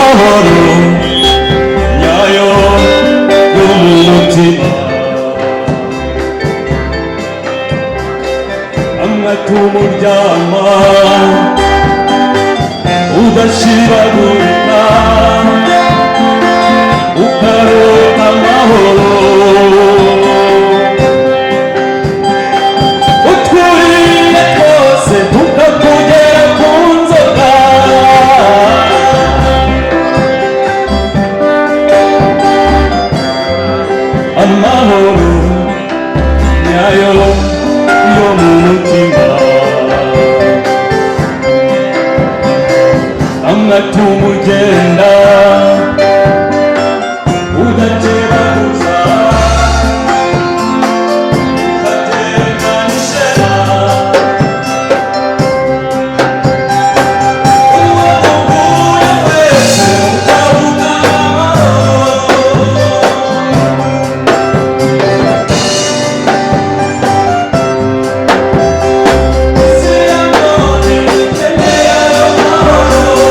Amahoro nyayo yo mu mutima, amwe atuma uryama udashiragurika, ukarota amahoro. Utwuriye twose tukakugera ku nzoka. Amahoro nyayo yo mu mutima, amwe atuma ugenda udakebaguza, ukagendana ishema. Uwo muhuye wese ukavuga amahoro. Isi ya none ikeneye ayo mahoro.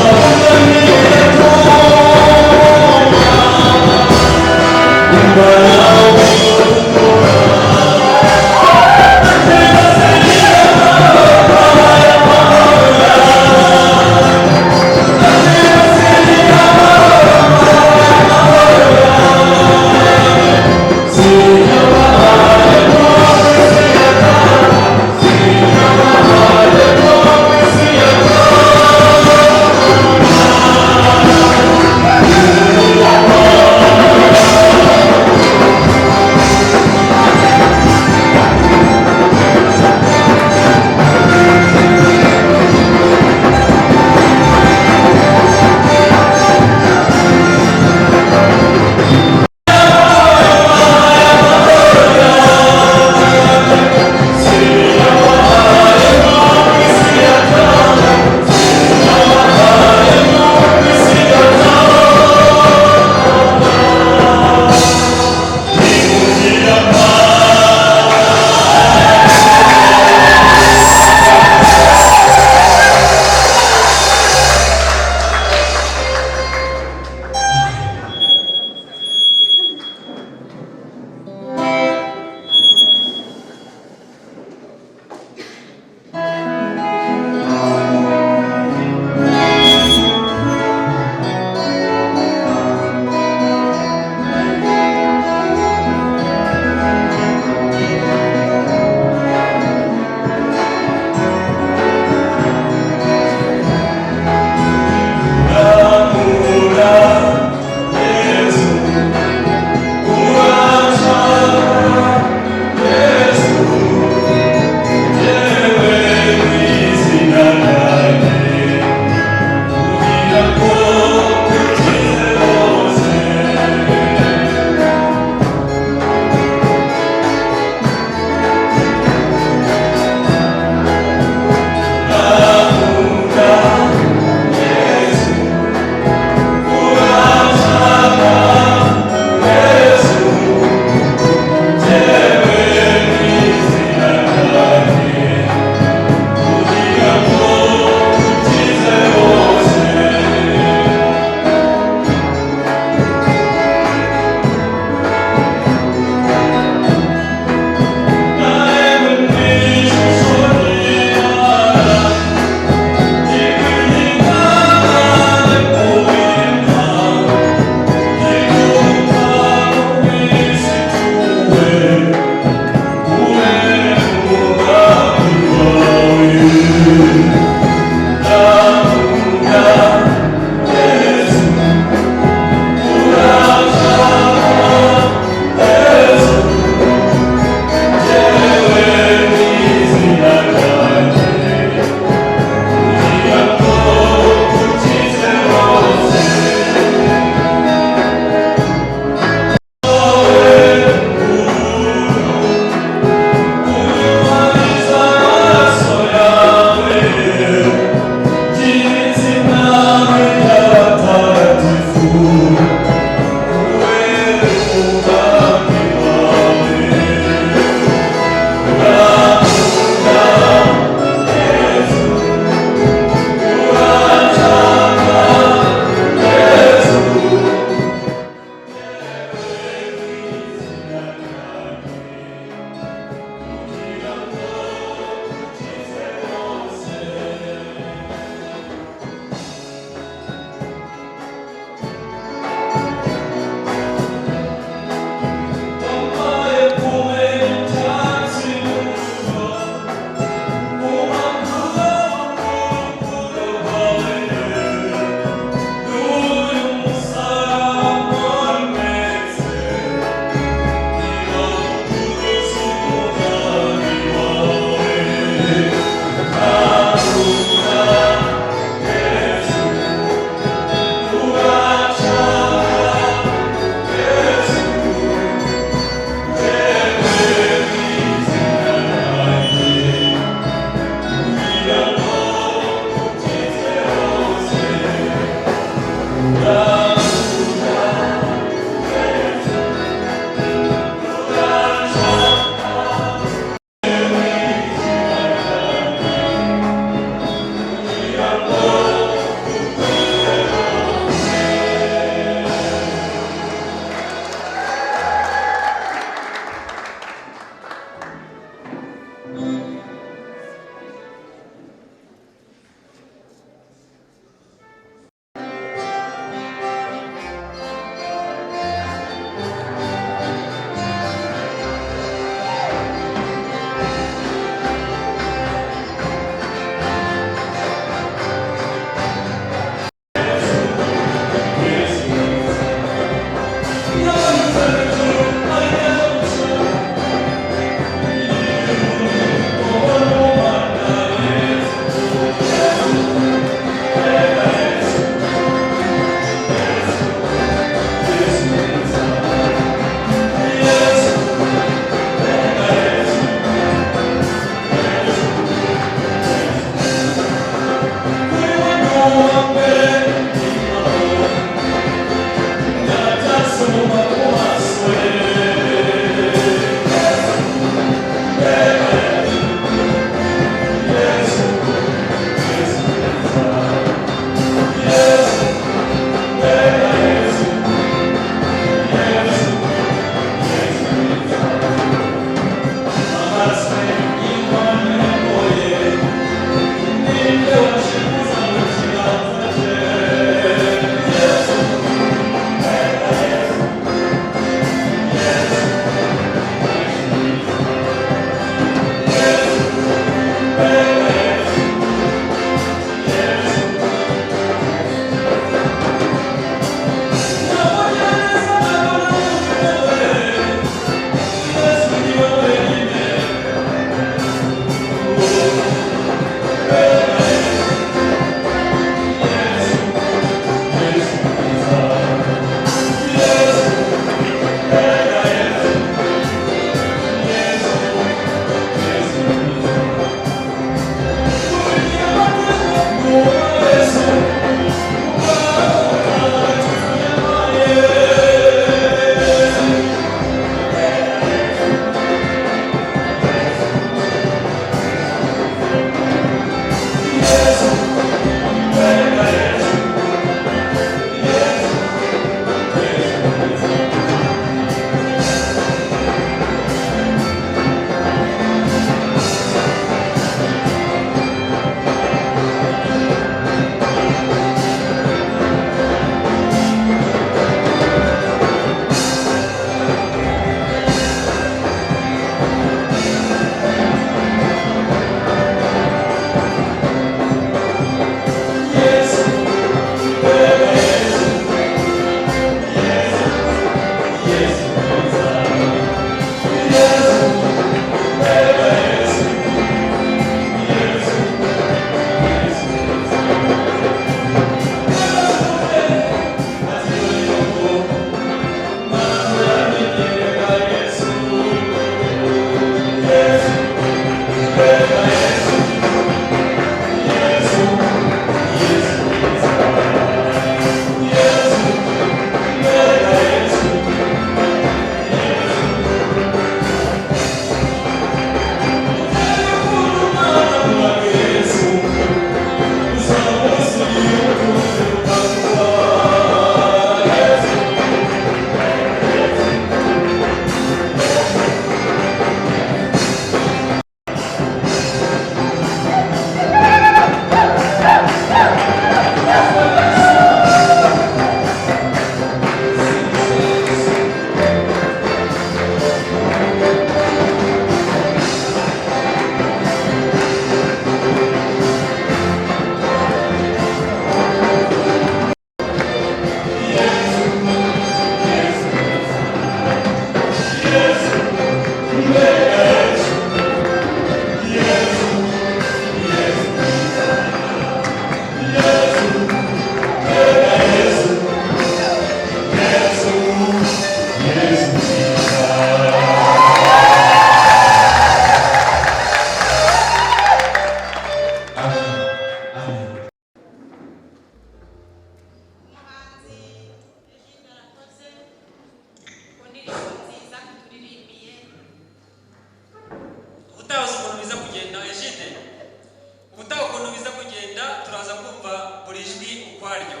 Turagenda turaza kumva buri jwi ukwaryo.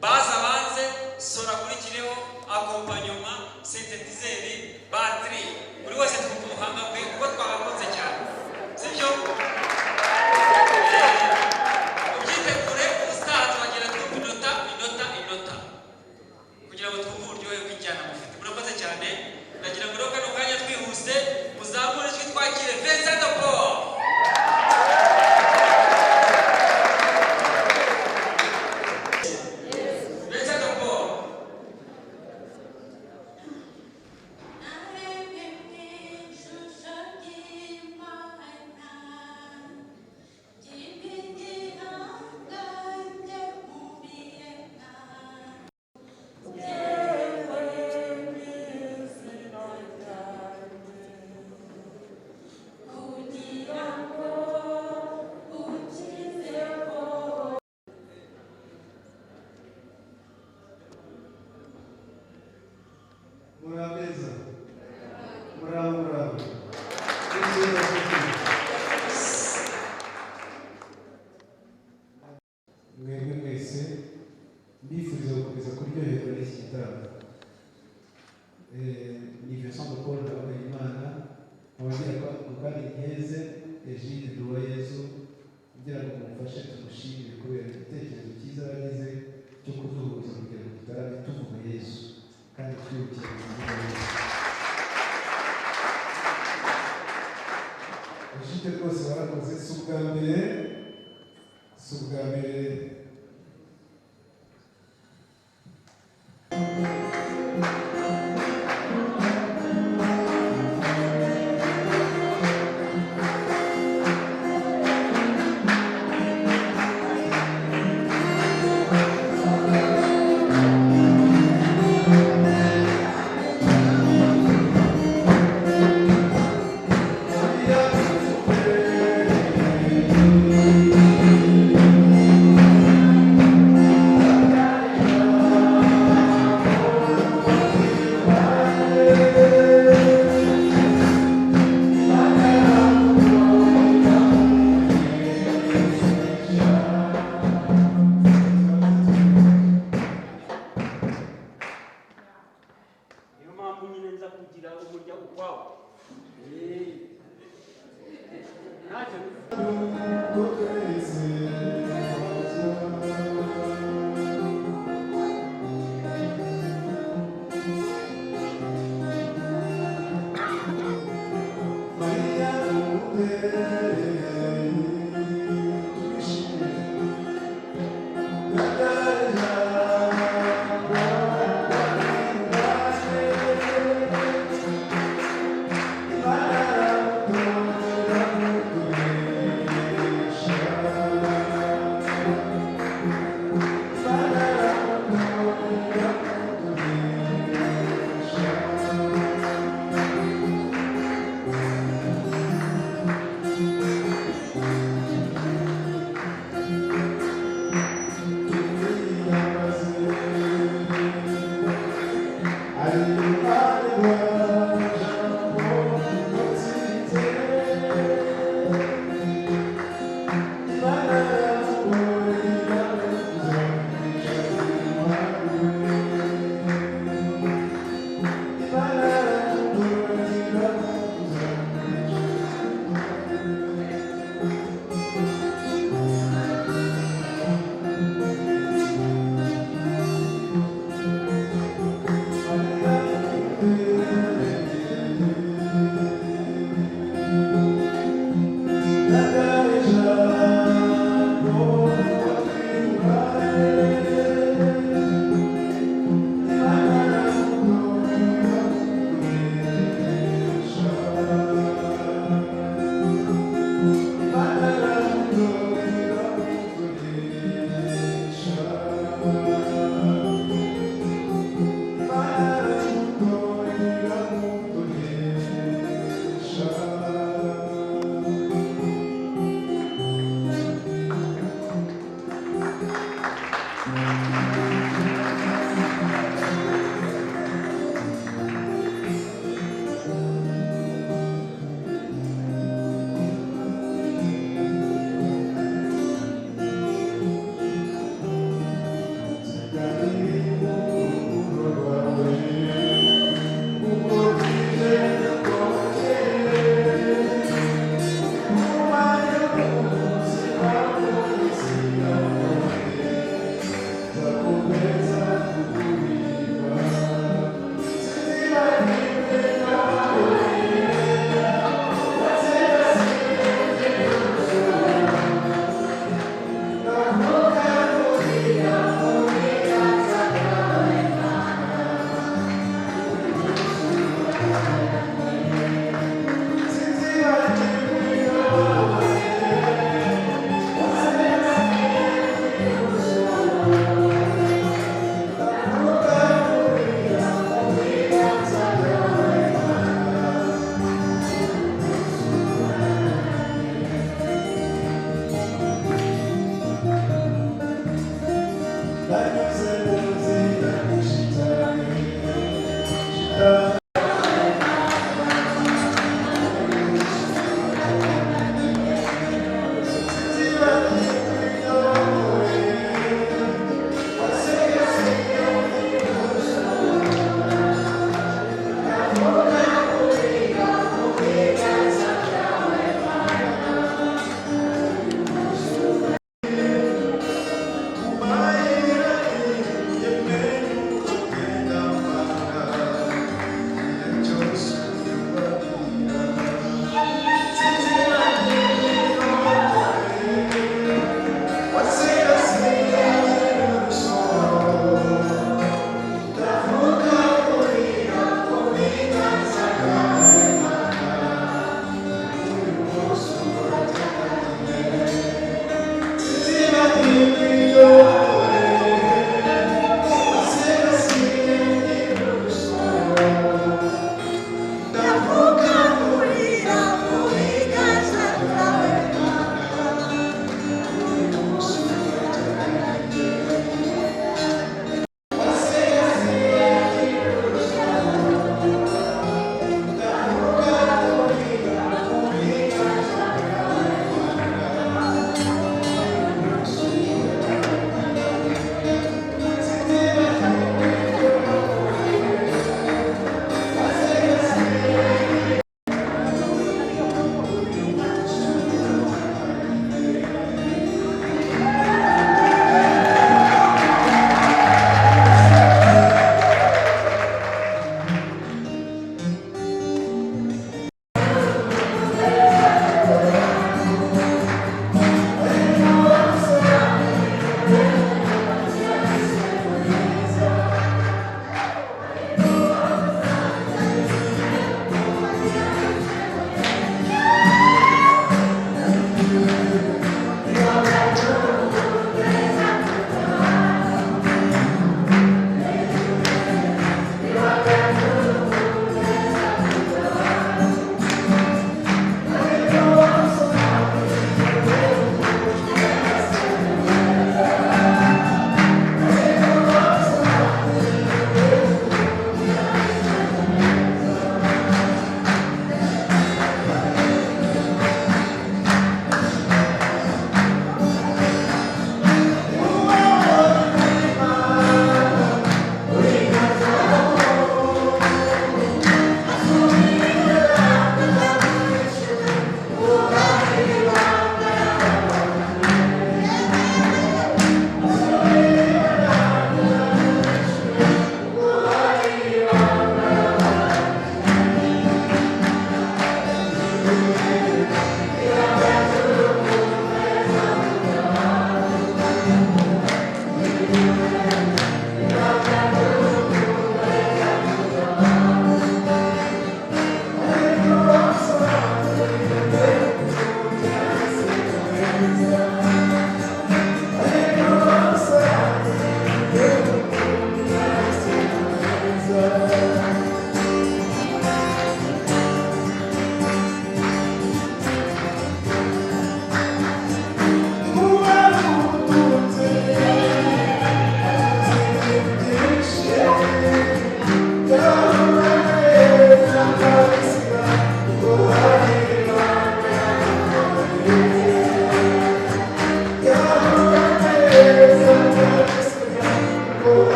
Baza banze sora, akurikireho accompagnement, synthétiseur, batterie, buri wese twumva ubuhanga bwe kuko twabakunze cyane, sibyo? Ubyitegure, ubutaha turagenda twumva inota, inota, inota, kugira ngo twumve uburyohe bw'injyana mufite. Murakoze cyane. Ndagira ngo rero kano kanya twihuse muzamure ijwi twakire Vincent de Paul. Vincent de Paul. Naremwe mu ishusho ry'Imana, ry'igihangange mu biremwa. Yewe n'izina ryanjye, kugira ngo ukizeho. Murabeza, muraho, muraho. Mwebwe mwese mbifuriza gukomeza kuryoherwa n'iki gitaramo. Ni Vincent de Paul Imana ababwira ko kandi nkeze Egide Nduwayezu kugira ngo mumufashe tumushimire kubera igitekerezo cyiza yagize cyo kuduhuza kugira ngo tutarame tuvuga Yesu kandi twibukira kuvuga Yesu. Egide, rwose warakoze. Si ubwa mbere, si ubwa mbere.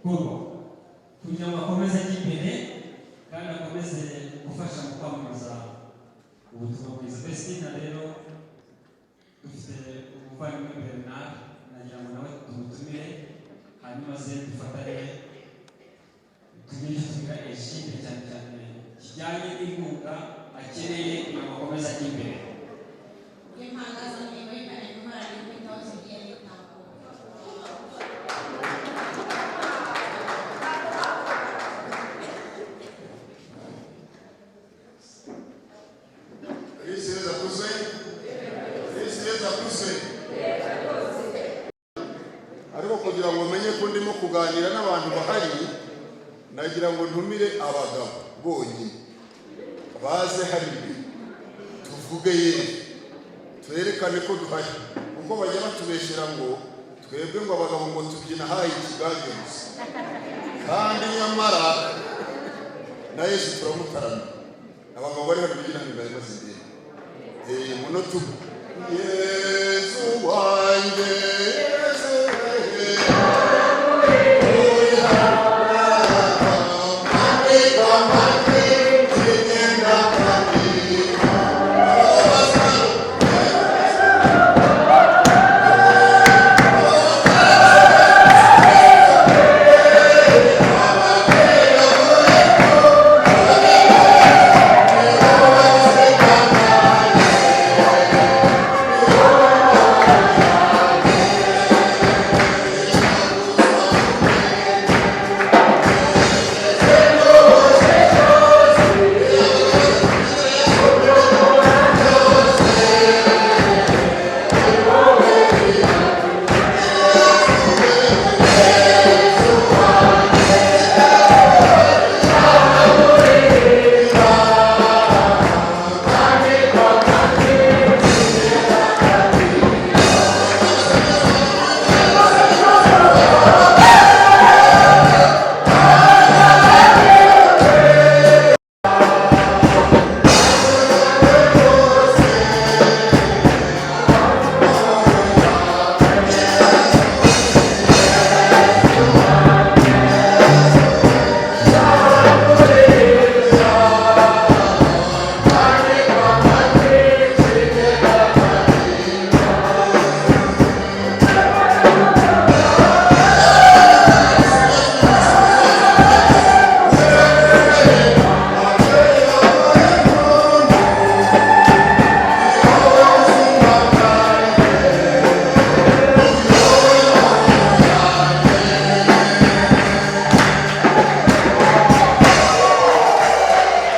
Google kugira ngo akomeze ajye imbere kandi akomeze gufasha mu kwamamaza ubutumwa bwiza. Vestina rero, dufite umuvandimwe Bernard, nagira ngo nawe tumutumire, hanyuma ze dufatanye tugire icyo tubwira Egide, cyane cyane kijyanye n'inkunga akeneye kugira ngo akomeze ajye imbere. Impangazamihigo y'Imana kwitaho zigiye zitambuka. Kristo Yesu akuzwe. Kristo Yesu akuzwe. Ariko kugira ngo menye ko ndimo kuganira n'abantu bahari, nagira ngo ntumire abagabo bonyine baze hari imbere, tuvuge yewe, twerekane ko duhari, kuko bajya batubeshyera ngo twebwe ngo abagabo ngo tubyina hayi ikigage gusa, kandi nyamara na Yesu turamutaramira. Abagabo bari hano bigira hano imbere maze imbere. Muno tu Yesu wanjye, Yesu we.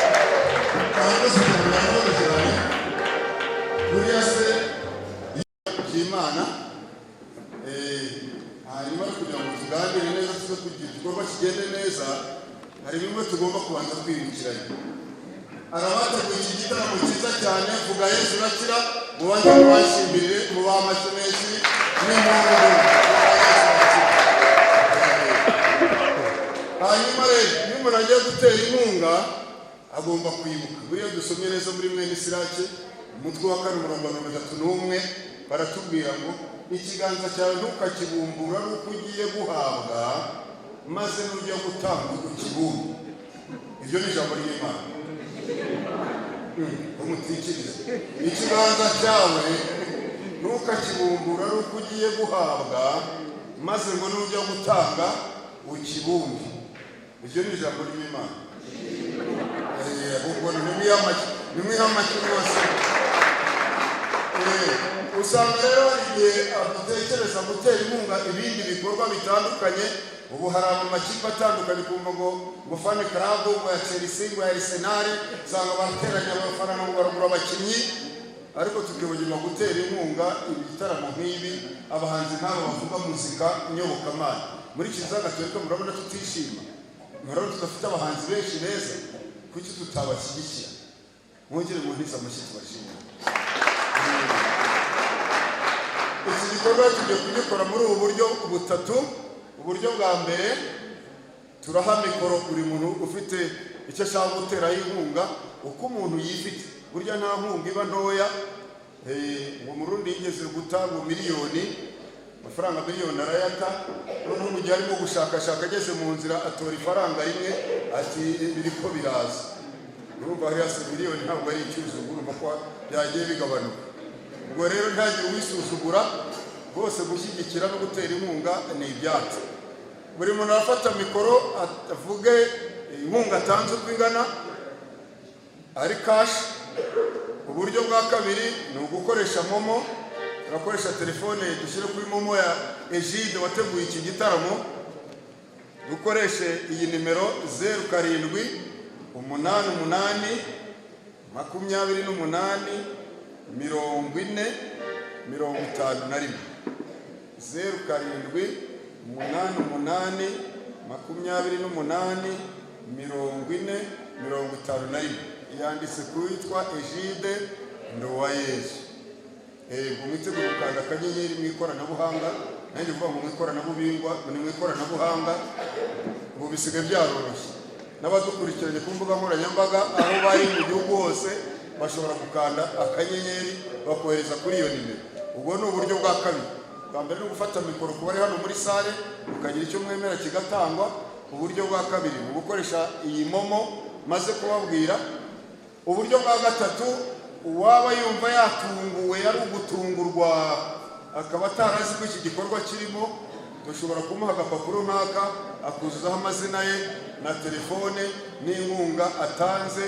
Murakoze cyane, murakoze cyane. Buriya se by'Imana, hanyuma kugira ngo tuganire neza, tuze kugira igikorwa kigende neza, hari bimwe tugomba kubanza kwibukiranya. Arabateguye iki gitaramo cyiza cyane, vuga Yesu urakira, mubanze mubashimirire, mubahe amashyi menshi n'impundu. Vuga Yesu urakira. Hanyuma rero iyo umuntu agiye gutera inkunga agomba kwibuka. Buriya dusomye neza muri mwene Sirake, umutwe wa 4, umurongo wa 31, baratubwira ngo ikiganza cyawe ntukakibumbura ari uko ugiye guhabwa, maze nujya gutanga ukibumbe. Iryo ni ijambo ry'Imana. Umutikirize ikiganza cyawe ntukakibumbura ari uko ugiye guhabwa, maze ngo nujya gutanga ukibumbe. Iryo ni ijambo ry'Imana. Ubwo nimwihe amashyi rwose. Usanga rero hari igihe dutekereza gutera inkunga ibindi bikorwa bitandukanye. Ubu hari amakipe atandukanye, kumva ngo fan club ngo ya Chelsea, ngo ya Arsenal, usanga barateranya abafana ngo baragura abakinnyi, ariko tukibagirwa gutera inkunga ibitaramo nk'ibi, abahanzi nk'aba bavuga muzika nyobokamana. Muri Kiliziya Gatolika murabona tutishima? Murabona tudafite abahanzi benshi beza? Kuki tutabashyigikira? Mwongere muhirize amashyi tubashimire. Iki gikorwa tugiye kugikora muri ubu buryo butatu. Uburyo bwa mbere, turaha mikoro buri muntu ufite icyo ashaka guteraho inkunga, uko umuntu yifite. Burya nta nkunga iba ntoya. Ngo Murundi yigeze gutanga miliyoni Amafaranga miliyoni arayata. Noneho mu gihe arimo gushakashaka, ageze mu nzira atora ifaranga rimwe, ati biriko biraza. Urumva hariya si miliyoni, ntabwo ari icyuzuzo, urumva ko byagiye bigabanuka. Ubwo rero ntagire uwisuzugura rwose, gushyigikira no gutera inkunga ni ibyacu. Buri muntu arafata mikoro avuge inkunga atanze uko ingana ari cash. Uburyo bwa kabiri ni ugukoresha MoMo. Turakoresha telefone, dushyire kuri MoMo ya Egide wateguye iki gitaramo. Dukoreshe iyi nimero: 0788 28 40 51. 0788 28 40 51. Yanditse ku witwa Egide Nduwayezu. Yego, mwitegure gukanda akanyenyeri mu ikoranabuhanga. Nanjye uvuga ngo mu ikoranabubingwa, ni mu ikoranabuhanga, ubu bisigaye byaroroshye. N'abadukurikiranye ku mbuga nkoranyambaga aho bari mu gihugu hose bashobora gukanda akanyenyeri bakohereza kuri iyo nimero. Ubwo ni uburyo bwa kabiri. Bwa mbere ni ugufata mikoro ku bari hano muri salle, mukagira icyo mwemera kigatangwa. Uburyo bwa kabiri ni ugukoresha iyi MoMo maze kubabwira. Uburyo bwa gatatu, uwaba yumva yatunguwe, ari ugutungurwa, akaba atarazi ko iki gikorwa kirimo, dushobora kumuha agapapuro nk'aka, akuzuzaho amazina ye na telefone n'inkunga atanze,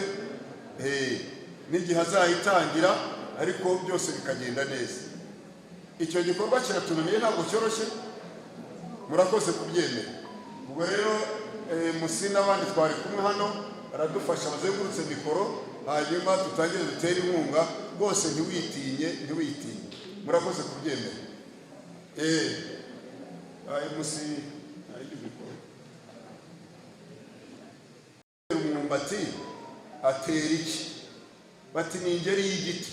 n'igihe azayitangira, ariko byose bikagenda neza. Icyo gikorwa kiratunaniye, ntabwo cyoroshye. Murakoze kubyemera. Ubwo rero musi n'abandi twari kumwe hano baradufasha, bazengurutse mikoro, hanyuma dutangire dutere inkunga rwose. Ntiwitinye, ntiwitinye. Murakoze kubyemera. Musi mikoro. Umwumbati atera iki? Bati ni ingeri y'igiti.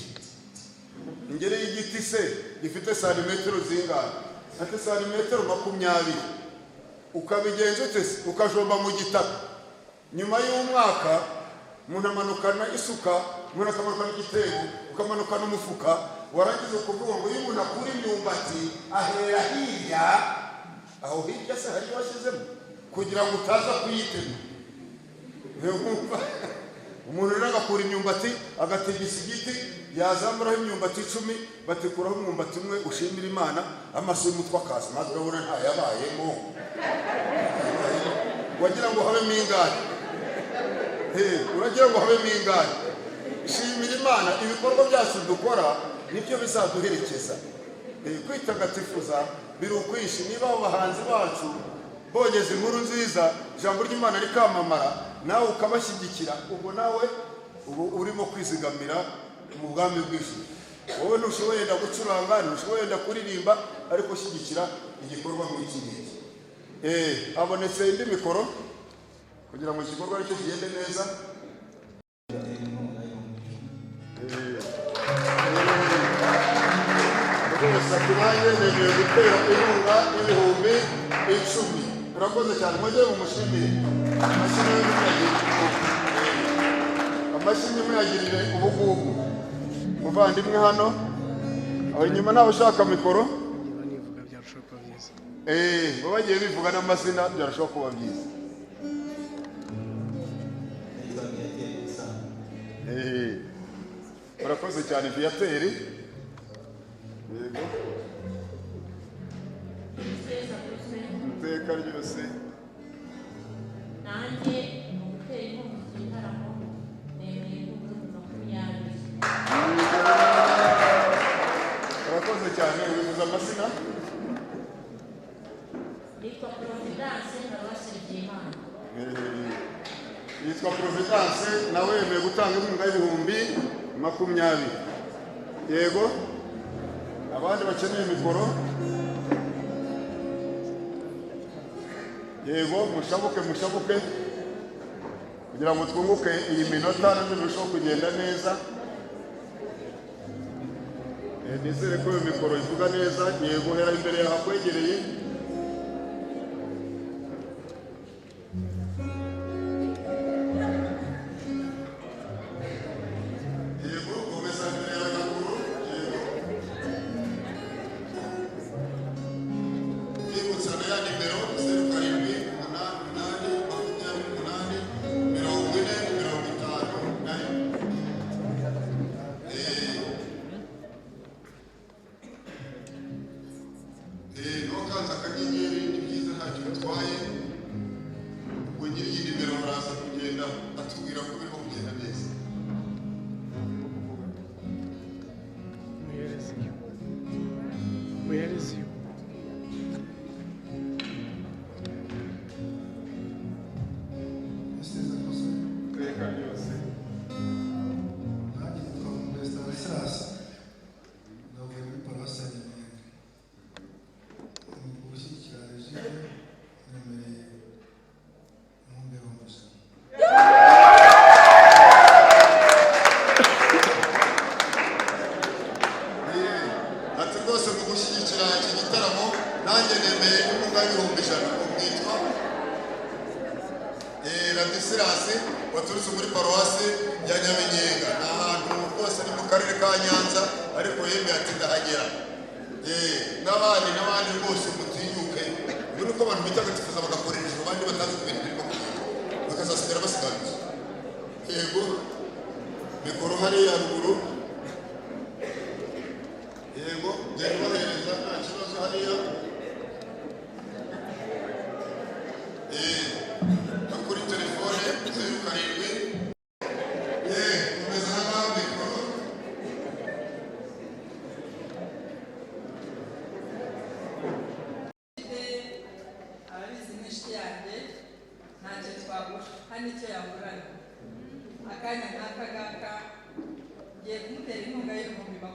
Ingeri y'igiti se gifite santimetero zingahe? Ati santimetero 20. Ukabigenza ute se? Ukajomba mu gitaka. Nyuma y'umwaka umuntu amanukana isuka, umuntu akamanukana igitebo, ukamanukana umufuka, warangiza ukuvuga ngo iyo umuntu akura imyumbati ahera hirya. Aho hirya se hari washyizemo kugira ngo utaza kuyitema? Ntiwumva? Umuntu rero agakura imyumbati, agatigisa igiti, yazamuraho imyumbati 10, batikuraho umwumbati umwe ushimira Imana. Amaso y'umutwe akaza, maze urabona ntayabayemo. Wagira ngo habemo ingahe? Uragira ngo habemo ingahe? Shimira Imana. Ibikorwa byacu dukora nibyo bizaduherekeza. Kwitagatifuza biri ukwishi. Niba abo bahanzi bacu bogeza inkuru nziza, ijambo ry'Imana rikamamara, nawe ukabashyigikira, ubwo nawe ubu urimo kwizigamira mu bwami bw'ijuru. Wowe ntushoboye wenda gucuranga, ntushoboye wenda kuririmba, ariko shyigikira igikorwa nk'iki ngiki. Habonetse indi mikoro kugira ngo igikorwa aricyo kigende neza. Rwose ati nanjye nemeye gutera inkunga y'ibihumbi 10. Urakoze cyane, mwongere mumushimire. Amashyi nayo muyagirire, amashyi muyagirire ubugugu muvandimwe. Hano aho inyuma ntawe ushaka mikoro? Niba nivuga byarushaho kuba byiza. Baba bagiye bivuga n'amazina, byarushaho kuba byiza. Nitwa Viateur Musanze. Urakoze cyane, Viateur. Yego. Iteka ryose. Nanjye mu gutera inkunga iki gitaramo nemeye inkunga 20,000. Urakoze cyane. Wivuze amazina? Nitwa Providence, Paruwasi Byimana. Yitwa Providence, nawe yemeye gutanga inkunga y'ibihumbi 20. Yego, abandi bakeneye mikoro? Yego, mushabuke, mushabuke kugira ngo twunguke iyi minota, nabyo birushaho kugenda neza. Nizere ko iyo mikoro ivuga neza. Yego, hera imbere yawe hakwegereye. Yego, komeza imbere yawe haruguru. Yego. Atubwira ko birimo kugenda neza. Muhereze iyo, muhereze iyo. Iteka ryose. Nanjye nitwa Stanislas, navuye muri paruwasi ya Nyaminga. Mu gushyigikira Egide nemereye inkunga y'ibihumbi 100. Ati rwose mu gushyigikira iki gitaramo nanjye nemeye inkunga y'ibihumbi 100. Umwitwa Ladisirasi waturutse muri paruwasi ya Nyaminyenga, ni ahantu rwose ni mu karere ka Nyanza, ariko yemeye ati ndahagera. N'abandi n'abandi rwose mutinyuke. Ubu ni uko abantu bitagatifuza bagakorera ijoro, abandi batazi ku bintu birimo kugenda bakazasigara basiganuza. Yego, mikoro hariya ruguru. Yego, genda ubahereza, nta kibazo hariya. No kuri telefone 07. Komeza hano mikoro. Ababizi n'inshuti yanjye, ntacyo twabura hano, icyo yaburana akanya nk'aka ngaka, ngiye kumutera inkunga y'ibihumbi 20.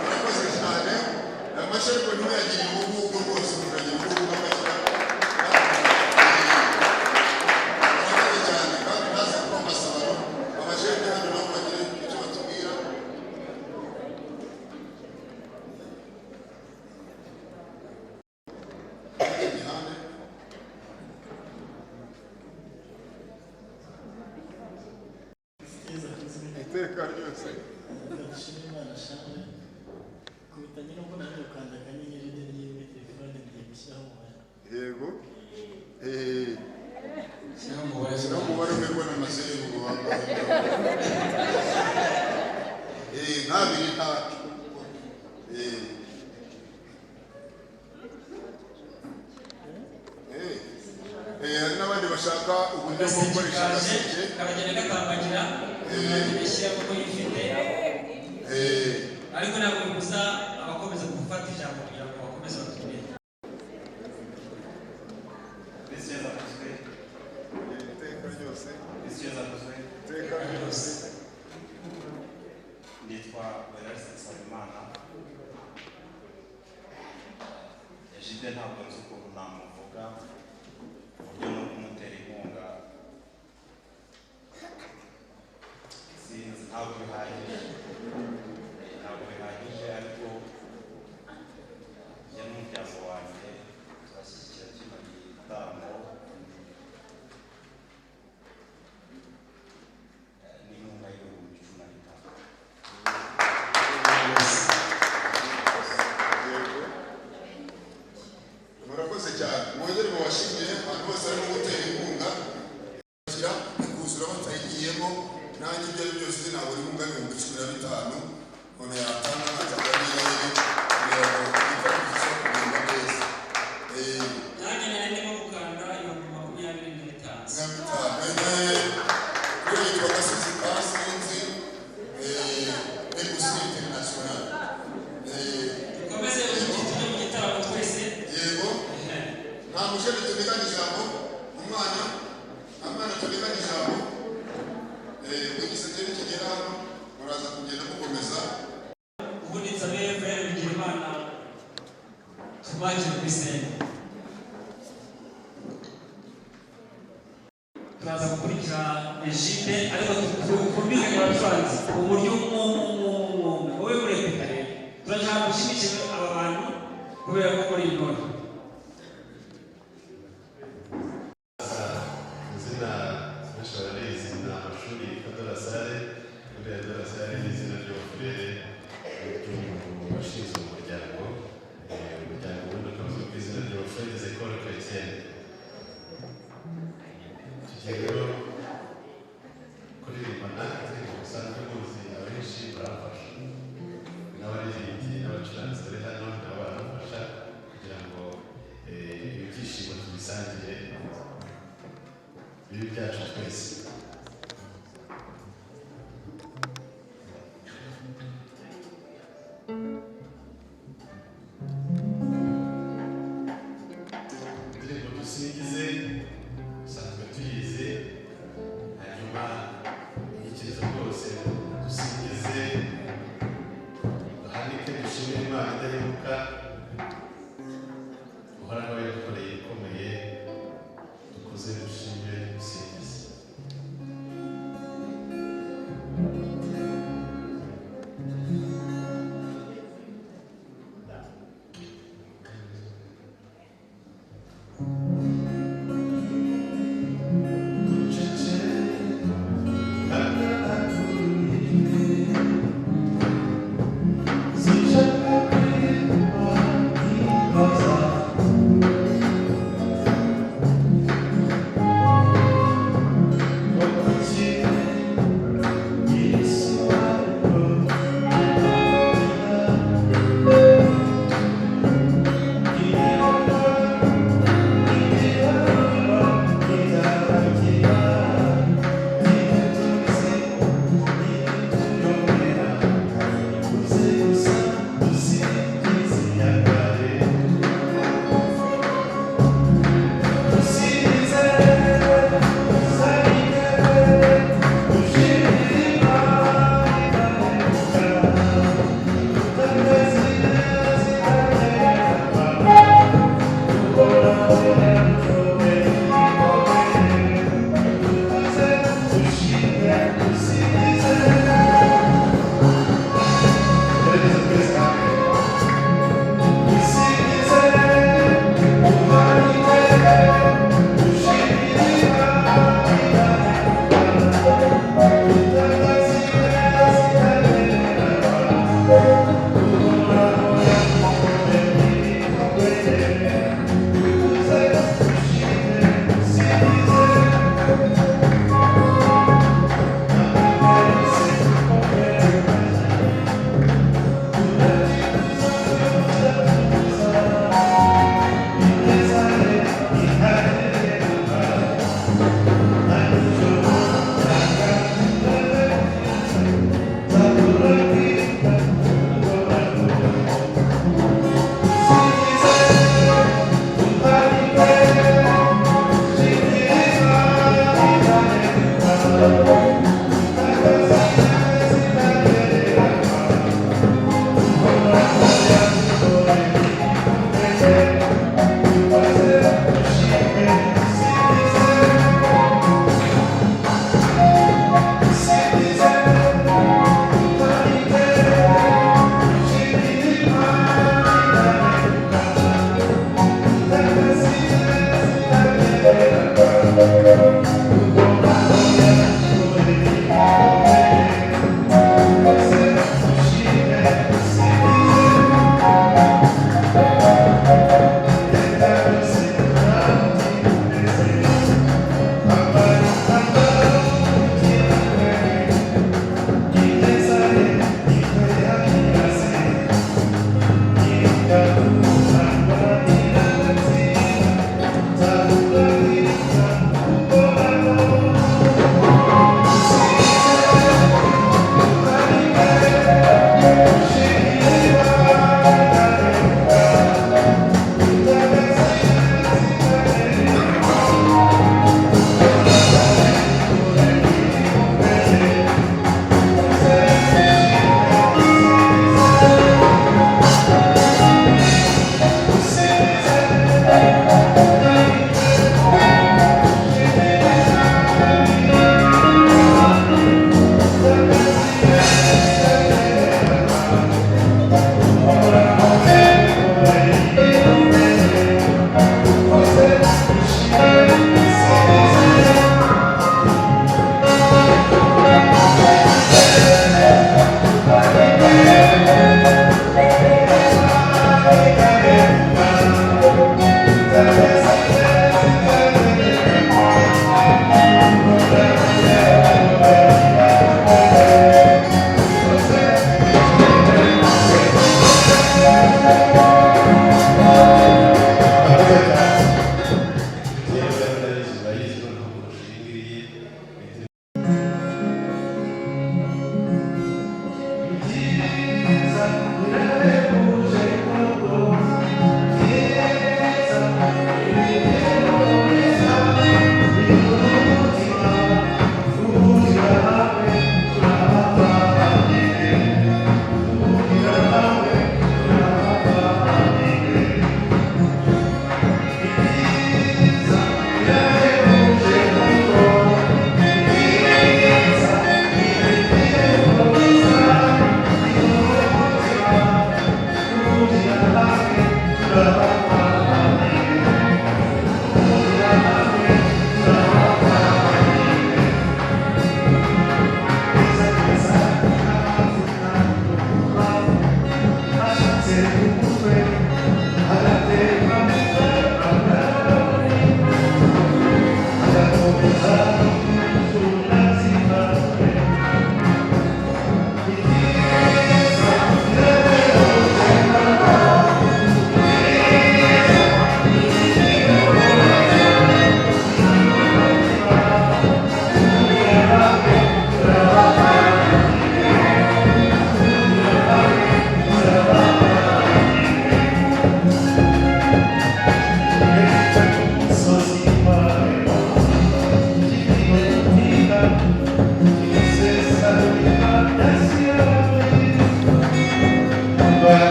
Murakoze cyane. Amashyi ariko ntimuyagire ubugugu rwose, muragira ubugugu bw'amashyi. Murakoze cyane, kandi ntaze kuba amasabano abajene hano nabo bagire icyo batubwira. Imihanda. Iteka ryose. Ndashima Imana shame kubitanye n'uko nanjye gukanda akanyenyeri rimwe telefone, ngiye gushyiraho umubare. Yego. Shyiraho umubare. Shyiraho umubare umwe n'amazeru. Nk'abiri ntacyo. Hari n'abandi bashaka uburyo bwo Agaseke gukoresha kaje agaseke. Karagenda gatambagira, ishyiramo ko yifite, ariko ntabwo bibuza abakomeza gufata ijambo kugira ngo bakomeze batubwire. Kristo Yesu akuzwe. Iteka ryose. Kristo Yesu akuzwe. Iteka ryose. Nitwa Vedaste Nsabimana. Egide ntabwo nzi ukuntu namuvuga, uburyo no kumutera inkunga sinzi, ntabwo bihagije. Ntabwo bihagije, ariko njye n'umuryango wanjye turashyigikira kino gitaramo n'inkunga y'ibihumbi 15. Yego. Murakoze cyane, mwongere mubashimire abantu bose barimo gutera inkunga, bashyira ikuzura batayigiyemo. Nanjye ibyo ari byose nabura inkunga y'ibihumbi 15 umuntu yatanga nkatanga n'iyeri kugira ngo igitaramo kirusheho kugenda neza. Nanjye nari ndimo gukanda ibihumbi 25. Na bitanu. Rero yitwa Gasozi ka Sinzi Egusi International. Dukomeze tujye mu gitaramo twese. Yego, nta mushere tunigana ijambo, umwana, nta mwana tunigana ijambo. Ubwo igiseke nikigera hano muraza kugenda mukomeza. Ubundi nsabe Frere Bigirimana tumwakire kuri scene. Turaza gukurikira Egide, ariko twumvikanye abacuranzi uburyo umwe umwe umwe umwe wowe murepeta. Rero turashaka gushyigikira aba bantu kubera ko muri intore. Izina benshi barabizi ni amashuri yitwa De La Salle. Buriya De La Salle ni izina ry'abafurere ry'umuntu washinze umuryango. Umuryango ubundi ukaba uzwi ku izina ry'abafurere des écoles chrétiennes. Tugiye rero kuririmbana indirimbo musanzwe muzi, abenshi baramfasha, n'abaririmbyi n'abacuranzi bari hano nabo baramfasha kugira ngo ibi byishimo. Tubisangire, bibe ibyacu twese. Indirimbo dusingize dusanzwe tuyizi, hanyuma inyikirizo rwose dusingize, duhanike, dushimire Imana idahemuka, Uhoraho yadukoreye ibikomeye, dukuze, dushime, dusingize.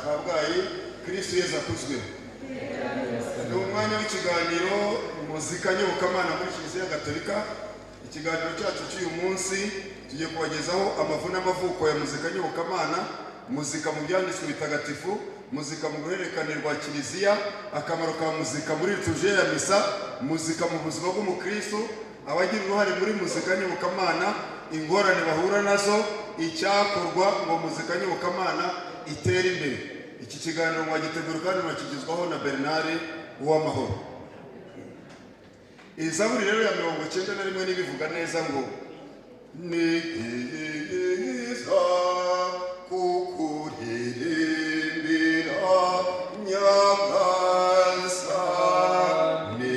Kabgayi. Kristu Yezu akuzwe. Ni umwanya w'ikiganiro muzika nyobokamana muri Kiliziya Gatolika. Ikiganiro cyacu cy'uyu munsi tugiye kubagezaho amavu n'amavuko ya muzika nyobokamana, muzika mu byanditswe bitagatifu, muzika mu ruhererekane rwa Kiliziya, akamaro ka muzika muri liturujia ya misa, muzika mu buzima bw'umukristu, abagira uruhare muri muzika nyobokamana, ingorane bahura nazo, icyakorwa ngo muzika nyobokamana itere imbere. Iki kiganiro mwagitegura kandi mwakigezwaho na Bernard Uwamahoro. Izaburi rero ya 91 nibivuga neza ngo ni byiza kukuririmbira Nyagasani.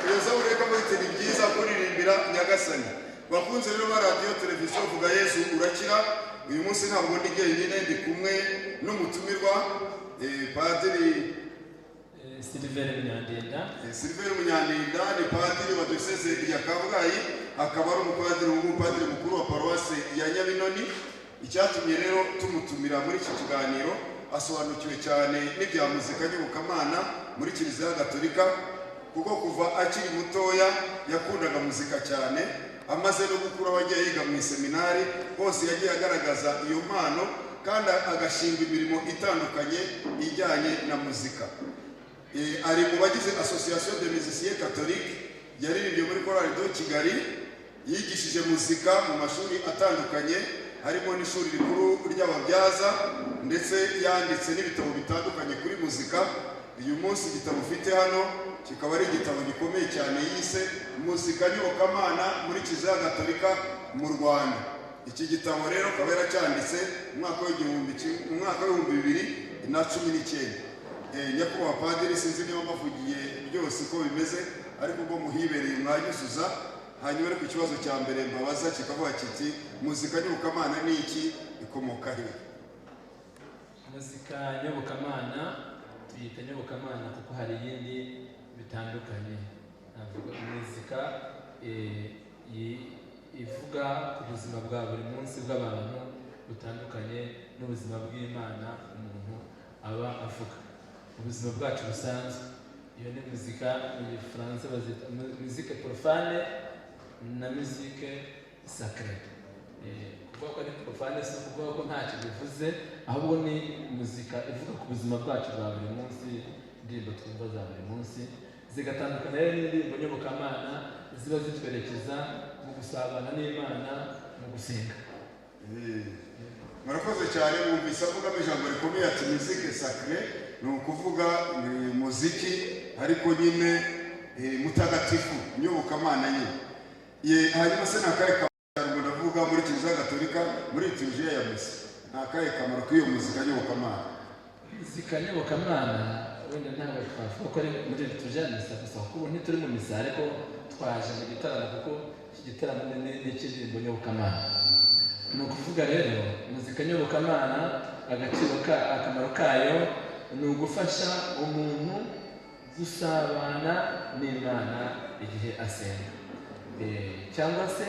Iyo zaburi reka muyite ni byiza kuririmbira Nyagasani. Bakunze rero ba radiyo televiziyo Vuga Yezu Urakira, uyu munsi ntabwo ndi jyenyine, ndi kumwe n'umutumirwa Padiri Silvere Munyandinda. Silvere Munyandinda ni padiri wa diyoseze ya Kabgayi, akaba ari umupadiri mukuru wa paruwasi ya Nyabinoni. Icyatumye rero tumutumira muri iki kiganiro, asobanukiwe cyane n'ibya muzika nyobokamana muri Kiliziya Gatolika, kuko kuva akiri mutoya yakundaga muzika cyane. Amaze no gukura aho agiye yiga mu iseminari hose yagiye agaragaza iyo mpano, kandi agashinga imirimo itandukanye ijyanye na muzika. Ari mu bagize Association de Musiciens Catholiques, yaririmbye muri Chorale de Kigali, yigishije muzika mu mashuri atandukanye harimo n'ishuri rikuru ry'ababyaza, ndetse yanditse n'ibitabo bitandukanye kuri muzika. Uyu munsi igitabo ufite hano kikaba ari igitabo gikomeye cyane yise Muzika Nyobokamana muri Kiliziya Gatolika mu Rwanda. Iki gitabo rero akaba yaracyanditse mu mwaka w'2019. Nyakubahwa Padiri, sinzi niba mbavugiye byose uko bimeze, ariko ubwo muhibereye mwanyuzuza. Hanyuma ariko ikibazo cya mbere mbabaza kikavuga kiti muzika nyobokamana ni iki, ikomoka he? Muzika nyobokamana tuyita nyobokamana kuko hari iyindi bitandukanye. Navuga muzika ivuga ku buzima bwa buri munsi bw'abantu butandukanye n'ubuzima bw'Imana umuntu aba avuga ubuzima bwacu busanzwe. Iyo ni muzika mu Gifaransa bazita musique profane na musique sacrée. Kuvuga ko ari profane si ukuvuga ko ntacyo bivuze, ahubwo ni muzika ivuga ku buzima bwacu bwa buri munsi, indirimbo twumva za buri munsi zigatandukana rero n'indirimbo nyobokamana ziba zitwerekeza mu gusabana n'Imana, mu gusenga. Murakoze cyane. Mwumvise avugamo ijambo rikomeye ati musique sacrée, ni ukuvuga muziki ariko nyine mutagatifu, nyobokamana nyine. Hanyuma se ni akahe kamaro ndavuga muri Kiliziya Gatolika muri liturujia ya misa, ni akahe kamaro k'iyo muzika nyobokamana? Muzika nyobokamana wenda ntabwo twavuga ko ari muri liturujia ya misa gusa, kuko ubu ntituri mu misa, ariko twaje mu gitaramo, kuko iki gitaramo ni icy'indirimbo nyobokamana. Ni ukuvuga rero muzika nyobokamana agaciro ka akamaro kayo ni ugufasha umuntu gusabana n'Imana igihe asenga, cyangwa se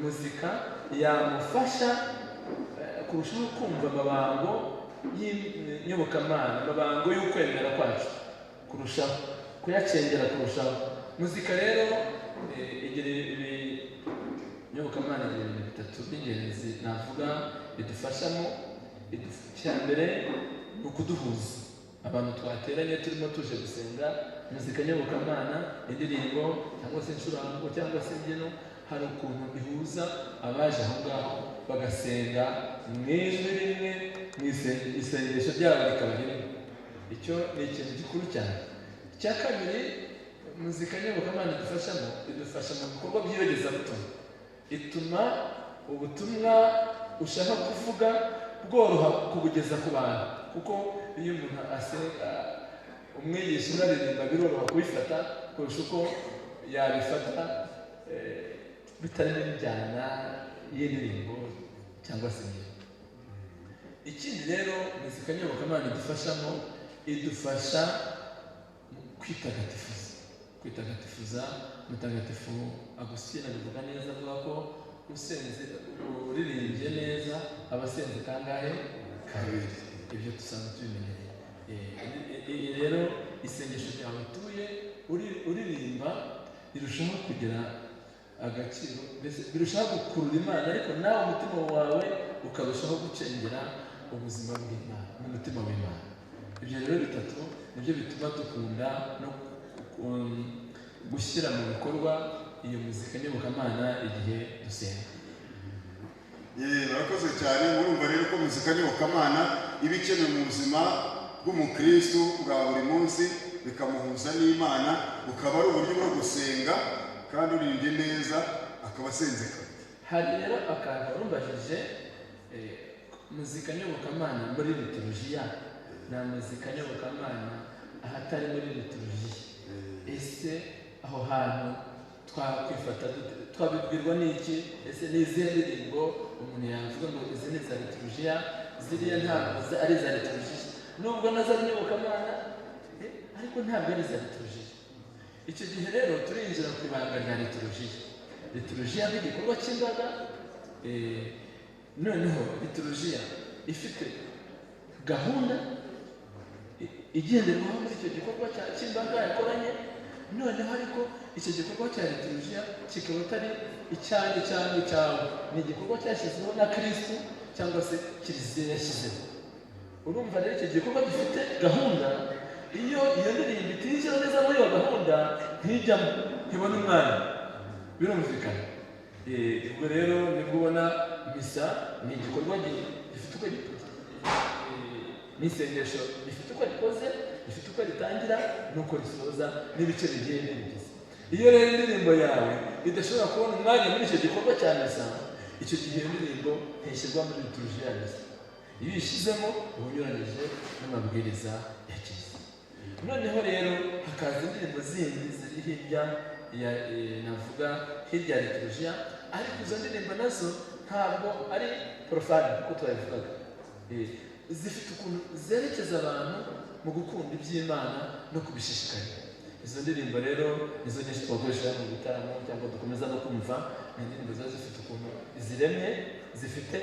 muzika yamufasha kurushaho kumva amabango y'inyobokamana, amabango y'ukwemera kwacu, kurushaho kuyacengera kurushaho. Muzika rero igira nyobokamana igira ibintu bitatu by'ingenzi navuga bidufashamo. Icya mbere ni ukuduhuza abantu twateranye turimo tuje gusenga. Muzika nyobokamana, indirimbo cyangwa se incurango cyangwa se imbyino, hari ukuntu ihuza abaje aho ngaho bagasenga mu ijwi rimwe, mu isengesho ryabo rikaba rimwe. Icyo ni ikintu gikuru cyane. Icya kabiri muzika nyobokamana idufashamo, idufasha mu bikorwa by'iyogezabutumwa. Ituma ubutumwa ushaka kuvuga bworoha kubugeza ku bantu, kuko iyo umuntu asenga umwigisha unaririmba biroroha kubifata kurusha uko yabifata bitarimo injyana y'indirimbo cyangwa se imbyino. Ikindi rero muzika nyobokamana idufashamo, idufasha kwitagatifuza. Kwitagatifuza, Mutagatifu Agustina abivuga neza, avuga ko Usenze uririmbye neza aba asenze kangahe? Kabiri. Ibyo dusanzwe tubimenyereye. Rero isengesho ryawe utuye uririmba rirushaho kugira agaciro, mbese birushaho gukurura Imana, ariko nawe umutima wawe ukarushaho gucengera ubuzima bw'Imana n'umutima w'Imana. Ibyo rero bitatu nibyo bituma dukunda no gushyira mu bikorwa iyo muzika nyobokamana igihe dusenga. Murakoze cyane. Murumva rero ko muzika nyobokamana iba ikenewe mu buzima bw'umukristu bwa buri munsi, bikamuhuza n'Imana, bukaba ari uburyo bwo gusenga, kandi uririmbye neza akaba asenze kabiri. Hari rero akantu warumbajije, muzika nyobokamana muri liturujia na muzika nyobokamana ahatari muri liturujia, ese aho hantu twakwifata dute? Twabibwirwa n'iki? Ese ni izihe ndirimbo umuntu yavuga ngo izi ni iza liturujia, ziriya ntabwo ari iza liturujia, nubwo nazo ari nyobokamana, ariko ntabwo ari iza liturujia? Icyo gihe rero turinjira ku ibanga rya liturujia. Liturujia nk'igikorwa cy'imbaga, noneho liturujia ifite gahunda igenderwaho muri icyo gikorwa cy'imbaga yakoranye. Noneho ariko icyo gikorwa cya liturujia kikaba atari icyanjye cyangwa icyawe, ni igikorwa cyashyizweho na Kristu cyangwa se Kiliziya yashyizeho. Urumva rero icyo gikorwa gifite gahunda. Iyo iyo ndirimbo itinjira neza muri iyo gahunda, ntijyamo, ntibona umwanya, birumvikana. Ubwo rero nibwo ubona misa ni igikorwa gifite uko n'isengesho rifite uko rikoze, rifite uko ritangira n'uko risoza n'ibice bigiye bibigize. Iyo rero indirimbo yawe idashobora kubona umwanya muri icyo gikorwa cya misa, icyo gihe iyo ndirimbo ntishyirwa muri liturujia ya misa. Iyo uyishyizemo uba unyuranyije n'amabwiriza ya Kiliziya. Noneho rero hakaza indirimbo zindi ziri hirya ya, navuga hirya ya liturujia, ariko izo ndirimbo nazo ntabwo ari profane kuko twabivugaga. Zifite ukuntu zerekeza abantu mu gukunda iby'Imana no kubishishikarira. Izo ndirimbo rero nizo nyinshi twakoresha mu bitaramo cyangwa dukomeza no kumva. Ni indirimbo ziba zifite ukuntu ziremye, zifite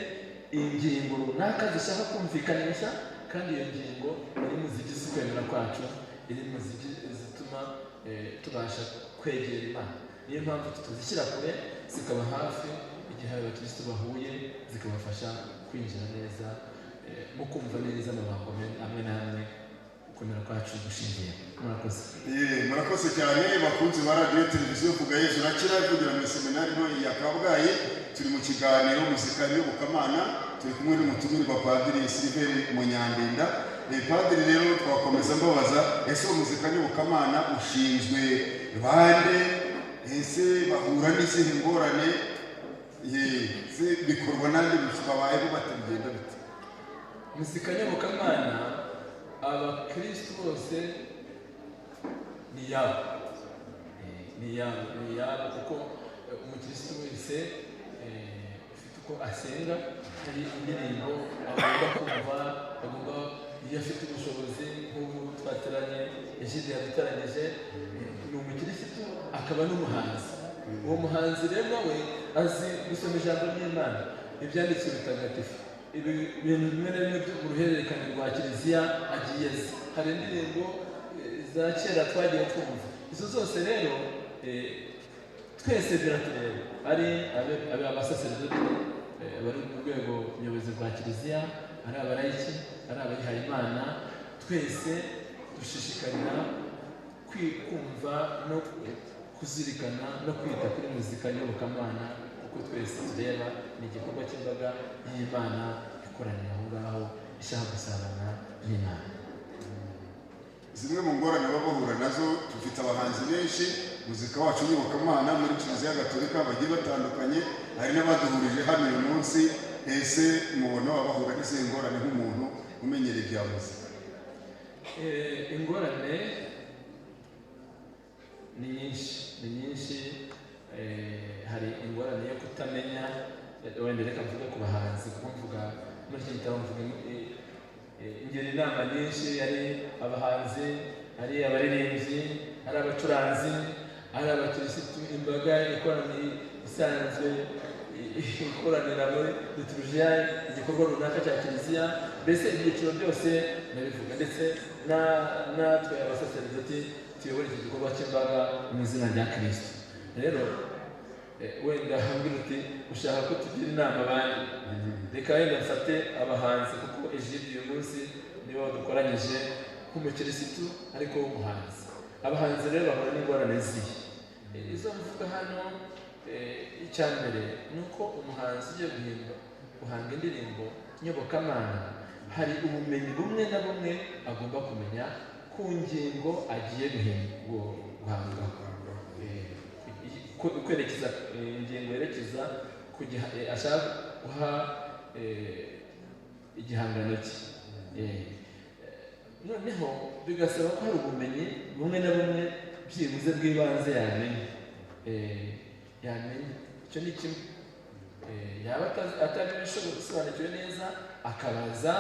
ingingo runaka zishaka kumvikanisha, kandi iyo ngingo iri mu zigize ukwemera kwacu, iri mu zituma tubasha kwegera Imana. Niyo mpamvu tutazishyira kure, zikaba hafi igihe abakristo bahuye, zikabafasha kwinjira neza mu kumva neza amagambo amwe n'amwe ukwemera kwacu gushingiye. Murakoze. Murakoze cyane bakunzi ba radiyo televiziyo Vuga Yezu Urakira, ivugira mu iseminari nto ya Kabgayi. Turi mu kiganiro muzika nyobokamana, turi kumwe n'umutumirwa Padiri Siliveri Munyandinda. Padiri rero twakomeza mbabaza, ese uwo muzika nyobokamana ushinzwe bande? Ese bahura n'izihe ngorane? Bikorwa nande? Babayeho batagenda bite? Muzika nyobokamana abakristu bose ni yabo, ni yabo, ni yabo, kuko umukristu wese ufite uko asenga, hari indirimbo agomba kumva, agomba, iyo afite ubushobozi nk'ubu twateranye, Egide yaduteranyije, ni umukirisitu akaba n'umuhanzi. Uwo muhanzi rero nawe azi gusoma ijambo ry'Imana, ibyanditswe bitagatifu, ibi bintu bimwe na bimwe byo mu ruhererekane rwa Kiliziya agiye azi. Hari indirimbo za kera twagiye twumva, izo zose rero twese biratureba, ari abasaseredoti bari mu rwego nyobozi rwa Kiliziya, ari abalayiki, ari abihayimana, twese dushishikarira kumva no kuzirikana no kwita kuri muzika nyobokamana, kuko twese tureba ni igikorwa cy'imbaga y'Imana ikoranira aho ngaho ishaka gusabana n'Imana. Zimwe mu ngorane baba bahura nazo, dufite abahanzi benshi muzika wacu nyobokamana muri Kiliziya Gatolika bagiye batandukanye, hari n'abaduhurije hano uyu munsi. Ese mubona bahura n'izihe ngorane nk'umuntu umenyereye ibya muzika? Ingorane ni nyinshi, ni nyinshi. Hari ingorane yo kutamenya, wenda reka mvuge ku bahanzi, kuko mvuga muri iki gitabo mvuga ingeri inama nyinshi, ari abahanzi, ari abaririmbyi, ari abacuranzi, ari abakirisitu, imbaga ikoraniye isanzwe ikoranira muri liturujia, igikorwa runaka cya kiliziya, mbese ibyiciro byose ndabivuga, ndetse natwe abasaseridoti tuyobora iki gikorwa cy'imbaga mu izina rya Kristo. Rero wenda hambwira uti ushaka ko tugira inama abandi, reka wenda mfate abahanzi, kuko Egide uyu munsi nibo dukoranyije nk'umukirisitu ariko w'umuhanzi. Abahanzi rero bahura n'ingorane zihe? Izo mvuga hano, icya mbere ni uko umuhanzi ugiye guhimba, guhanga indirimbo nyobokamana, hari ubumenyi bumwe na bumwe agomba kumenya ku ngingo agiye guhanga, kwerekeza ingingo yerekeza ku ashaka guha igihangano cye. Noneho bigasaba ko hari ubumenyi bumwe na bumwe byibuze bw'ibanze yamenya. Icyo ni kimwe. Yaba atabishoboye neza akabaza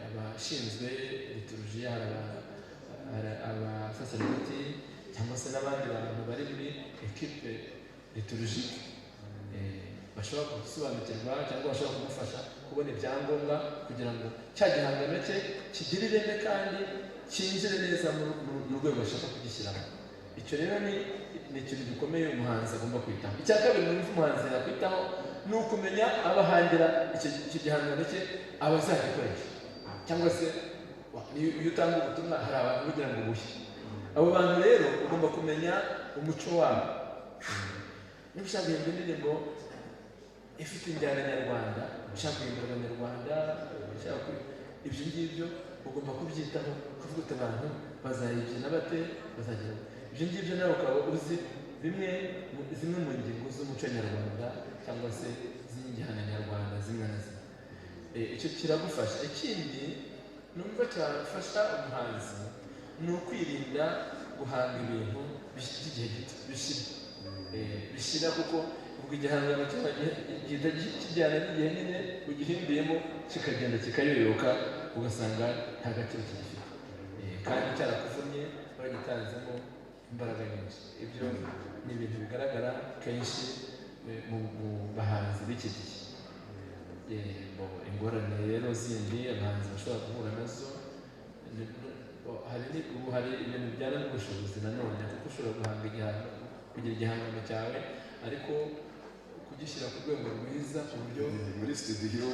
abashinzwe liturujia, hari abasaseridoti cyangwa se n'abandi bantu bari muri ekipe liturujike bashobora gusobanukirwa cyangwa bashobora kumufasha kubona ibyangombwa kugira ngo cya gihangano cye kigire ireme kandi cyinjire neza mu rwego bashaka kugishyiramo. Icyo rero ni ikintu gikomeye umuhanzi agomba kwitaho. Icya kabiri numva umuhanzi yakwitaho ni ukumenya abahangira icyo gihangano cye abazagikoresha, cyangwa se iyo utanga ubutumwa hari abantu kugira ngo ubuhe. Abo bantu rero ugomba kumenya umuco wabo. Niba ushaka guhimba indirimbo ifite injyana nyarwanda, ushaka guhimba abanyarwanda, ushaka ibyo ngibyo ugomba kubyitaho, kuvuga uti abantu bazayibyina bate, bazagira ibyo ngibyo, nawe ukaba uzi zimwe mu ngingo z'umuco nyarwanda cyangwa se z'injyana nyarwanda zimwe na zimwe. Icyo kiragufasha. Ikindi numva cyafasha umuhanzi ni ukwirinda guhanga ibintu by'igihe gito bishira, kuko ubwo igihangano gihita kijyana n'igihe nyine ugihimbiyemo, kikagenda kikayoyoka, ugasanga nta gaciro kigifite kandi cyarakuvunnye, waragitanzemo imbaraga nyinshi. Ibyo ni ibintu bigaragara kenshi mu bahanzi b'iki gihe. Ingorane rero zindi abahanzi bashobora guhura nazo, ubu hari ibintu bijyana n'ubushobozi nanone, kuko ushobora guhanga igihangano, kugira igihangano cyawe, ariko kugishyira ku rwego rwiza ku buryo muri studio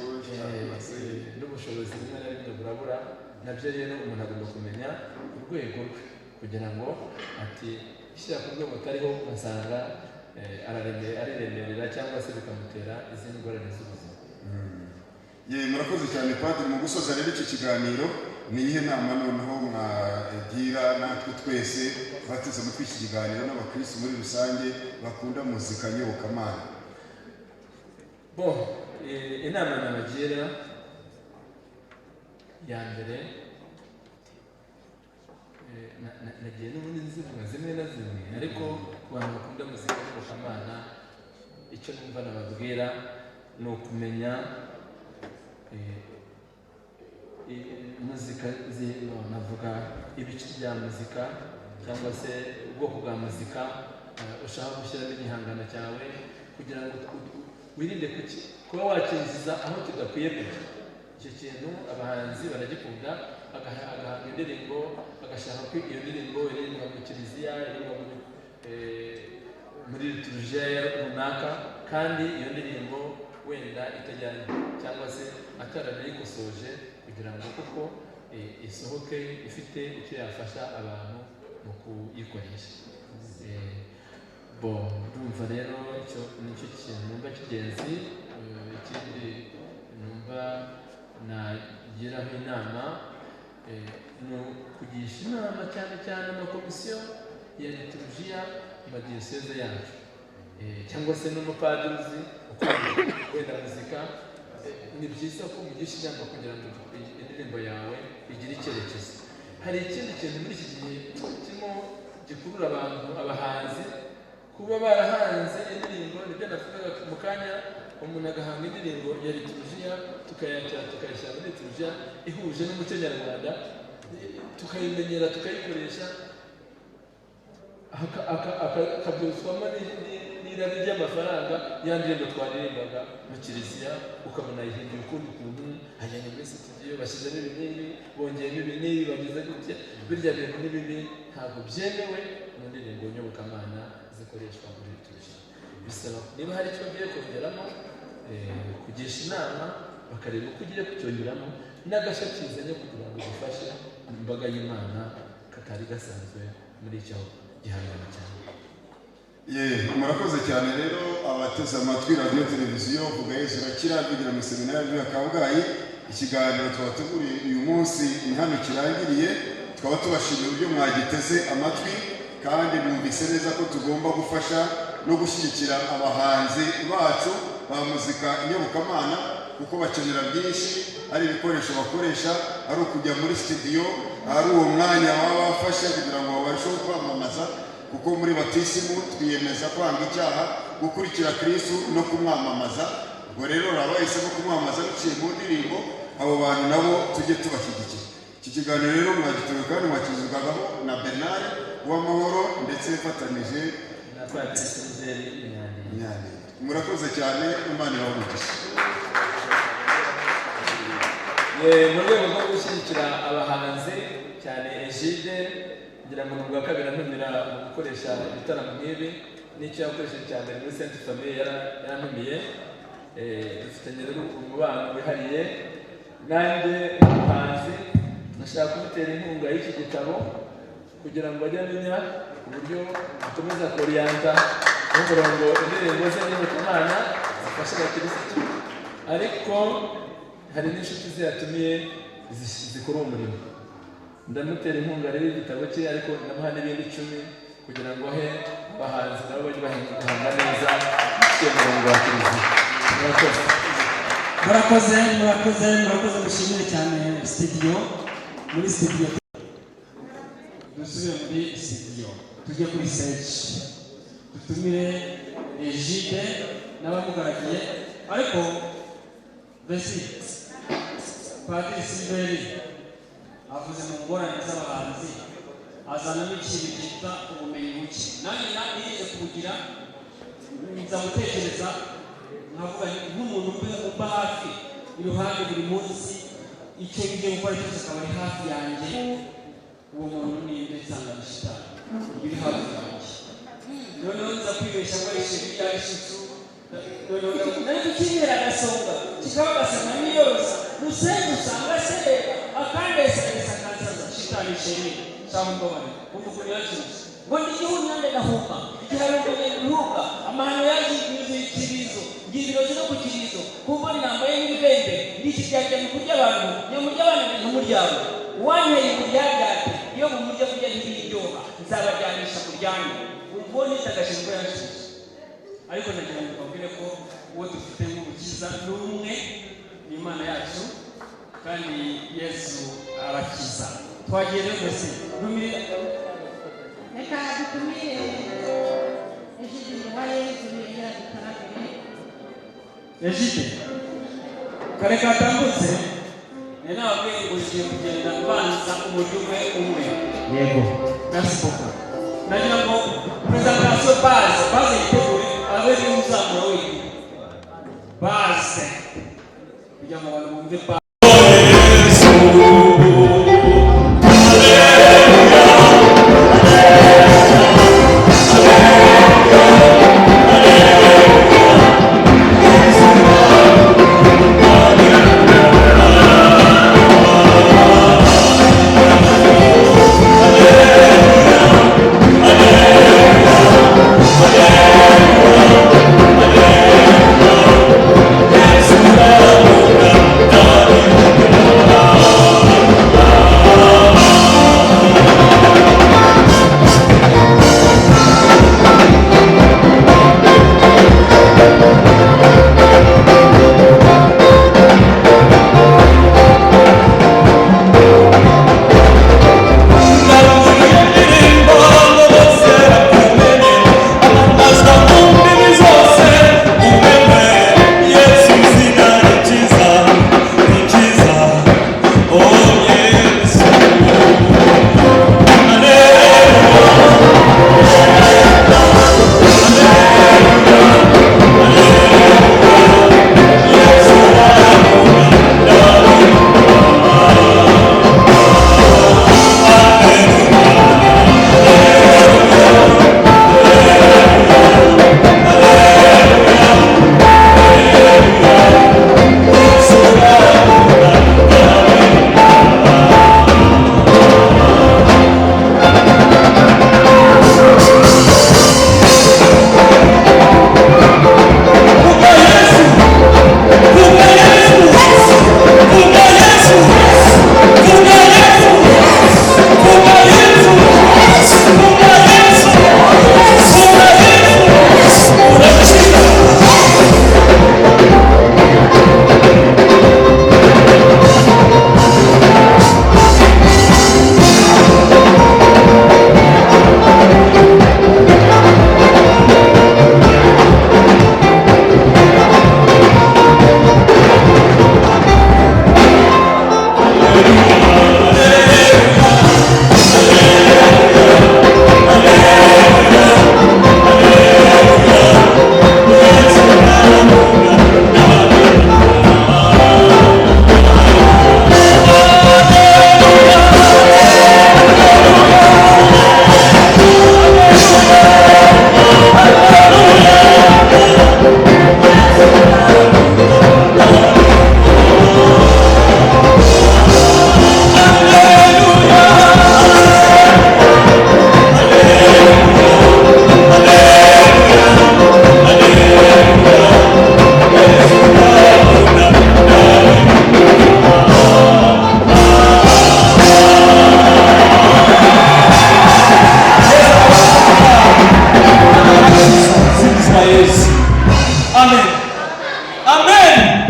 n'ubushobozi rimwe na rimwe burabura. Nabyo rero umuntu agomba kumenya urwego rwe kugira ngo ati ishyira ku rwego atariho ugasanga ariremerera cyangwa se bikamutera izindi ngorane z'ubuzima. Murakoze cyane Padiri. Mu gusoza rero iki kiganiro, ni iyihe nama noneho mwagira natwe twese bateze amatwi iki kiganiro n'abakirisitu muri rusange bakunda muzika nyobokamana? Bo inama nabagira ya mbere, nagiye n'ubundi nzivuga zimwe na zimwe, ariko ku bantu bakunda muzika nyobokamana icyo numva nababwira ni ukumenya muzika, navuga ibice bya muzika cyangwa se ubwoko bwa muzika ushaka gushyiramo igihangano cyawe, kugira ngo wirinde kuba wakinjiza aho kidakwiye kujya. Icyo kintu abahanzi baragikunda, agahanga indirimbo agashaka ko iyo ndirimbo iririmbwa mu kiliziya, iririmbwa muri liturujia runaka, kandi iyo ndirimbo wenda itajyanye cyangwa se ataranayikosoje kugira ngo kuko isohoke ifite icyo yafasha abantu mu kuyikoresha. Bo ndumva rero icyo nicyo kintu numva cy'ingenzi. Ikindi numva nagiraho inama ni ukugisha inama cyane cyane amakomisiyo ya liturujia mu madiyoseze yacu, cyangwa se n'umupadiri uzi wenda muzika. Ni byiza ko umugisha inama kugira ngo indirimbo yawe igire icyerekezo. Hari ikindi kintu muri iki gihe kirimo gikurura abantu, abahanzi kuba barahanze indirimbo, nibyo navugaga mu kanya, umuntu agahanga indirimbo ya liturujia tukayakira tukayishyira muri liturujia ihuje n'umuco nyarwanda, tukayimenyera tukayikoresha, akabyutswamo n'irari ry'amafaranga. Ya ndirimbo twaririmbaga mu kiliziya ukabona yihinduye ukundi kuntu, ajyanye muri studio, bashyizemo ibi n'ibi, bongeyemo ibi n'ibi, bagize gutya. Birya bintu ni bibi, ntabwo byemewe mu ndirimbo nyobokamana zikoreshwa muri liturujia. Bisaba niba hari icyo ugiye kongeramo, kugisha inama, bakareba uko ugiye kucyongeramo n'agashya kizanye kugira ngo gifashe imbaga y'Imana katari gasanzwe muri icyo gihangano cyane. Ye, murakoze cyane rero abateze amatwi radiyo televiziyo Vuga Yezu Urakira, bigira mu seminari ya Kabgayi. Ikiganiro twabateguriye uyu munsi ni hano kirangiriye. Tukaba tubashimiye uburyo mwagiteze amatwi, kandi mwumvise neza ko tugomba gufasha no gushyigikira abahanzi bacu ba muzika inyobokamana, kuko bakenera byinshi, ari ibikoresho bakoresha, ari ukujya muri studio, ari uwo mwanya baba bafashe kugira ngo babashe kwamamaza, kuko muri batisimu twiyemeza kwanga icyaha, gukurikira Kristu no kumwamamaza. Ubwo rero abahisemo kumwamamaza biciye mu ndirimbo, abo bantu nabo tujye tubashyigikira. Iki kiganiro rero mwagitewe kandi mwakizwagaho na Bernard Uwamahoro ndetse mfatanije na Padiri Silveri Munyaninda. Murakoze cyane, Imana ibahe umugisha. Mu rwego rwo gushyigikira abahanzi cyane Egide, ngira ngo ni ubwa kabiri antumira mu gukoresha ibitaramo nk'ibi, n'icyo yakoresheje cya mbere muri Sainte Famille yarantumiye. Dufitanye rero umubano wihariye. Nanjye nk'umuhanzi ndashaka kumutera inkunga y'iki gitabo kugira ngo ajye amenya uburyo akomeza koriyanta n'umurongo indirimbo ze n'iyobokamana zifasha abakirisitu, ariko hari n'inshuti ze yatumiye zikora uwo murimo. Ndamutera inkunga rero igitabo cye, ariko ndamuha n'ibindi 10 kugira ngo ahe abahanzi nabo bajye bahanga neza biciye mu murongo wa kiliziya. Murakoze. Murakoze, murakoze, murakoze. Mushimire cyane studio. Muri studio, dusubire muri studio, tujye kuri stage, dutumire Egide n'abamugaragiye. Ariko mbese Padiri Silveri avuze mu ngorane z'abahanzi, azanamo ikintu cyitwa ubumenyi buke. Nanjye nigeze kubugira, nza gutekereza nkavuga nti nk'umuntu umba hafi iruhande buri munsi, icyo ngiye gukora cyose akaba ari hafi yanjye, uwo muntu ni nde? Nsanga ni shitani iri hafi yanjye. Noneho nza kwibeshya ko ari chéri ya shitsu. Noneho nari kukibera agasonga kikaba gasanga niyorosa rusenga, usanga serera akandesaresa akansaza. Shitani chéri, cyangwa mbabarira, umva ukuntu yansubije ngo ndi igihunya ndagahunga igiharuro ntihuga amahano yaje yuzuye ikirizo, ngira ibirozi no ku kirizo, kumva nambaye n'ibibembe, ndi ikiryarya mu kurya abantu, nyamurya abana nkamuryawe. Uwanteye uburyaryate iyo mumurya kurya ntibiryoha, nzabajyanisha muryane. Umva uwo nitagashe nibwo yansubije. Ariko nagira ngo mbabwire ko uwo dufite nk'umukiza ni umwe, ni Imana yacu, kandi Yesu arakiza. Twagiye rero mbese rumirira. Reka dutumire Egide Nduwayezu yongera dutaramire. Egide kare katambutse nari nababwiye ngo ngiye kugenda mbanza umuryo umwe umwe. Yego. Merci beaucoup. Nagira ngo présentation base yitegure, abe ariwe uzamura wenyine base kugira ngo abantu bumve base. Hallelujah.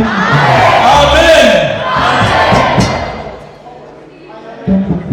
Amen. Amen.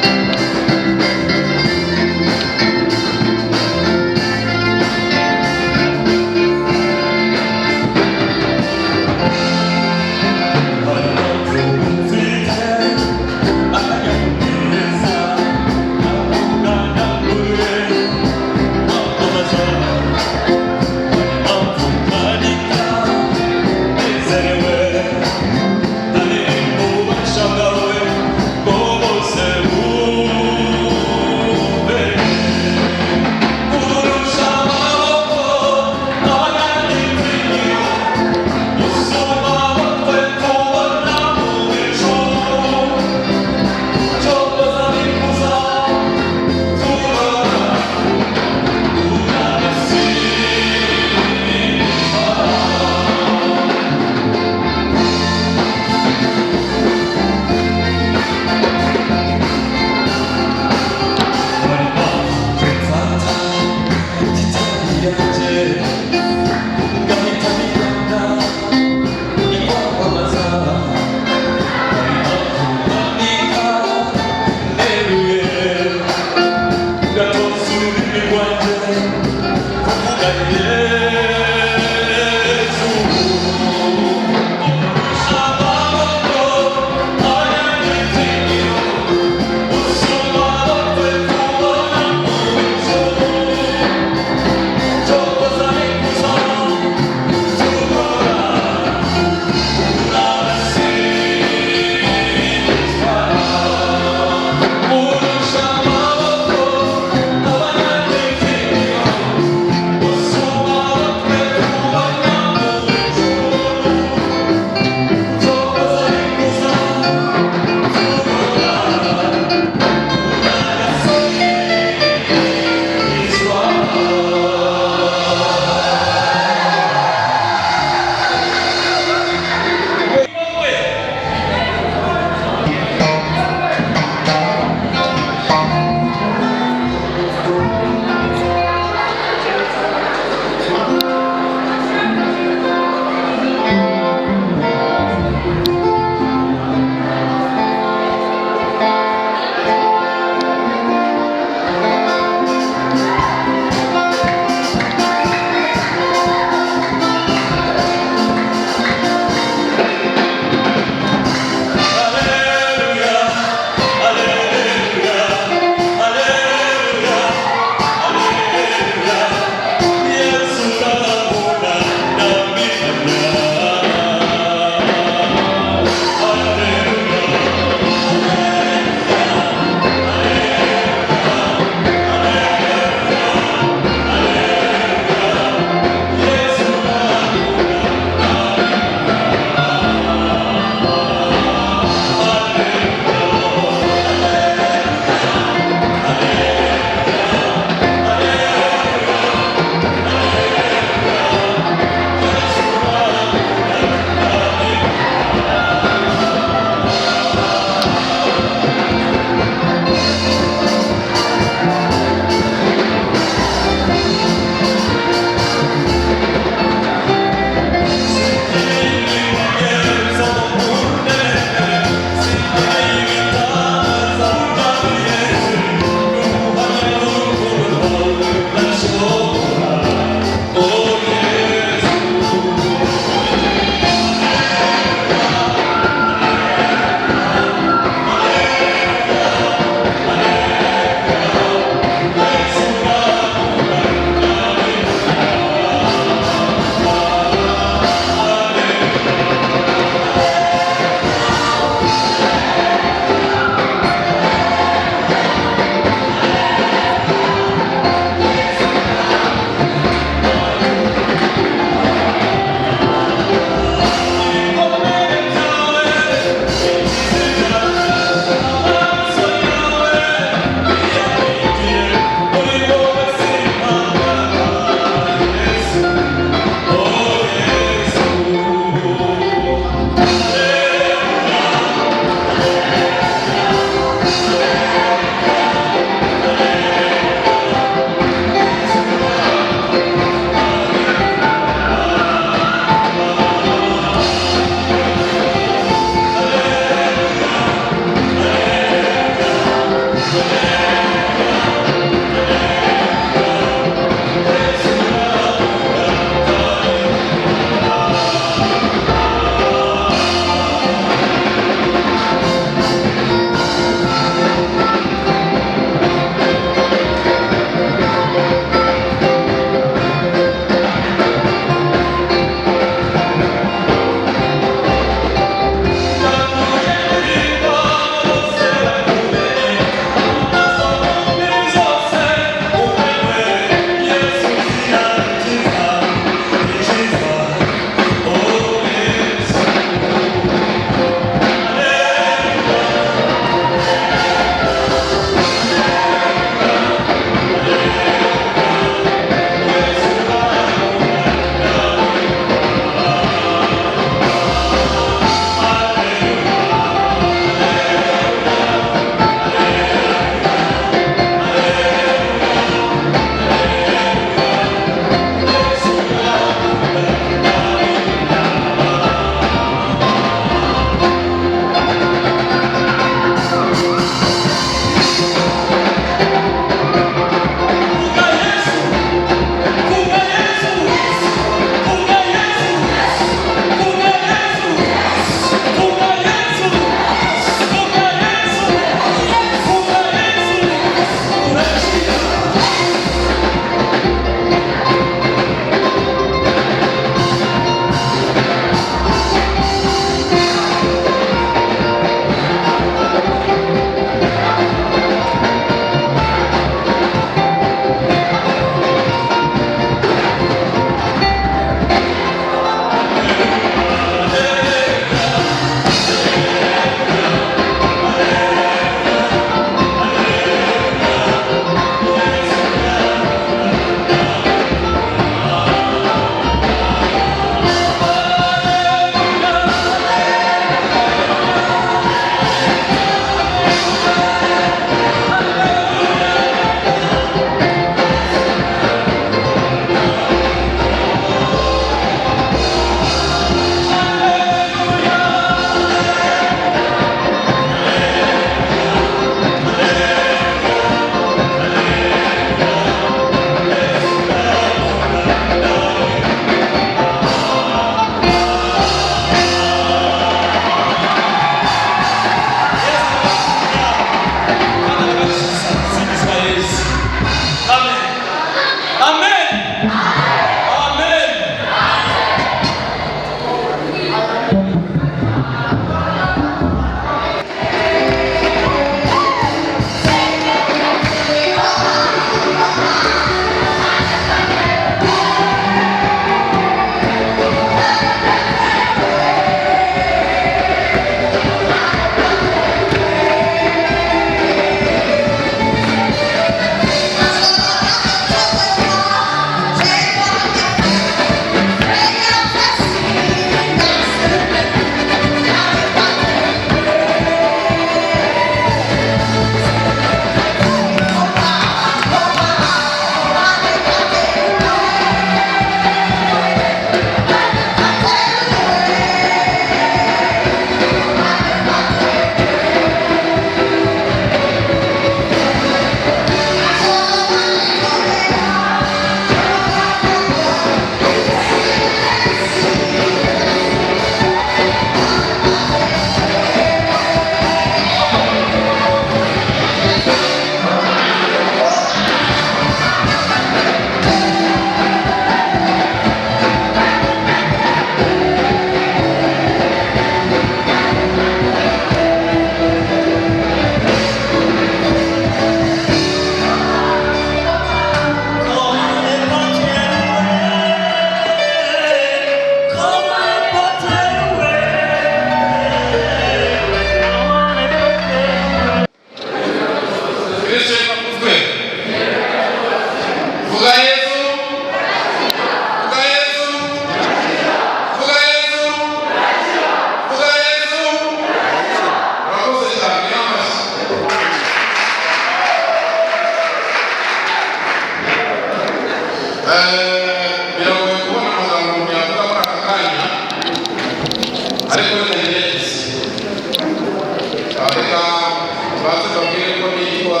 Mbanze mbabwire ko nitwa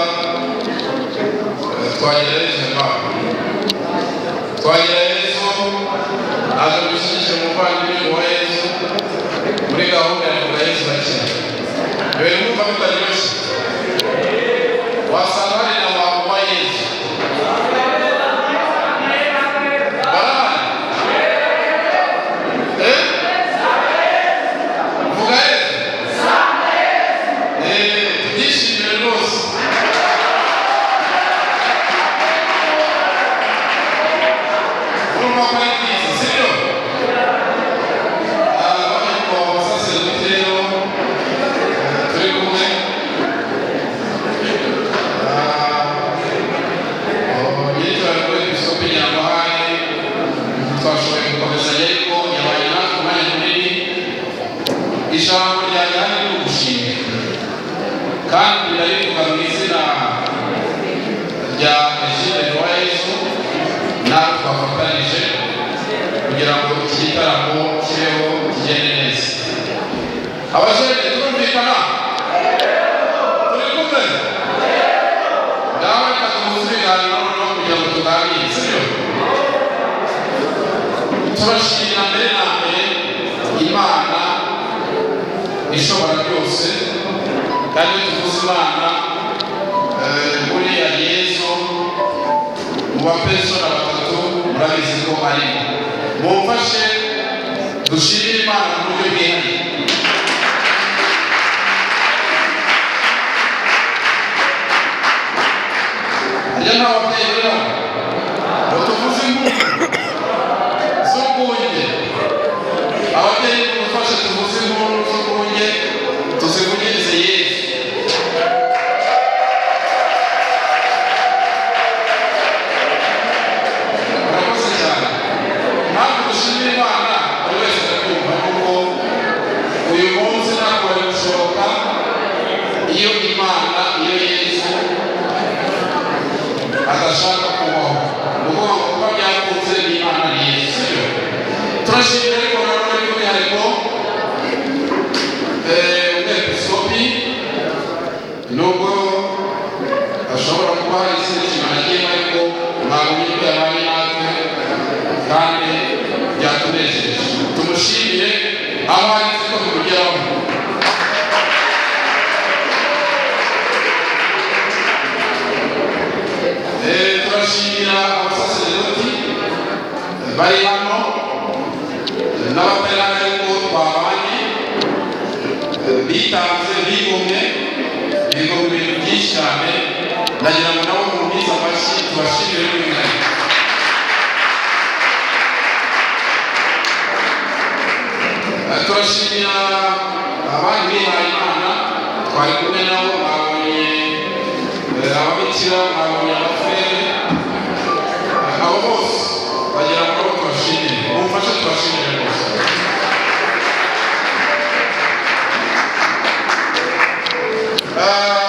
Twagirayezu Aimable. Twagirayezu aje gushyigikira umuvandimwe wa Yezu muri gahunda ya Vuga Yezu Bakina. Ibintu mwumva bitaryoshye, wasanga hari na ba wa Yezu barahari. Eh? Vuga Yezu. Tubyishimire rwose. Urumva ko ari byiza, sibyo? Abanyarwanda abasaseredoti rero turi kumwe, nyiricyubahiro Episkopi Nyiramuhari twashoboye gukomezanya, ariko yabaye natwe umwanya munini. Ijambo ryanjye hano ni ugushimira, kandi ndarivuga mu izina rya Egide Nduwayezu natwe twafatanije kugira ngo iki gitaramo kibeho, kigende neza. Abajene, turumvikana, turi kumwe. Ngaho reka duhuze ibiganiro noneho kugira ngo tuganire, sibyo? Turashimira mbere na mbere Imana ishobora byose, kandi iyo tuvuze Imana, buriya Yezu mu bapesona batatu murabizi ko arimo. Mumfashe dushimire Imana mu buryo bwihariye. Harya nta babyeyi bari hano ngo tuvuze inkuru z'urwunge? Ababyeyi, mudufashe tuvuze inkuru z'urwunge, tuzivugirize Yezu. Murakoze cyane. Impamvu dushimira Imana, buri wese arabyumva, kuko uyu munsi ntabwo wari gushoboka iyo Imana, iyo Yezu adashaka kubaho. Ni ukuvuga ngo kuba byakunze ni Imana, ni Yezu, sibyo? Turashimira ariko nanone by'umwihariko umwepiskopi, nubwo ashobora kuba hari izindi nshingano agiyemo, ariko mwabonye ko yabaye natwe kandi byatunejeje. Tumushimire aho ari ko bimugeraho. Turashimira abasaseredoti bari hano n'abatari hano ariko twabanye, bitanze, bigomwe, bigomwe ibintu byinshi cyane. Ndagira ngo nabo mumwize amashyi, tubashimire by'umwihariko. Turashimira abandi bihaye Imana twari kumwe nabo. Mwabonye ababikira, mwabonye abafurere, abo bose bagira ngo nabo tubashimire. Mumfashe tubashimire rwose.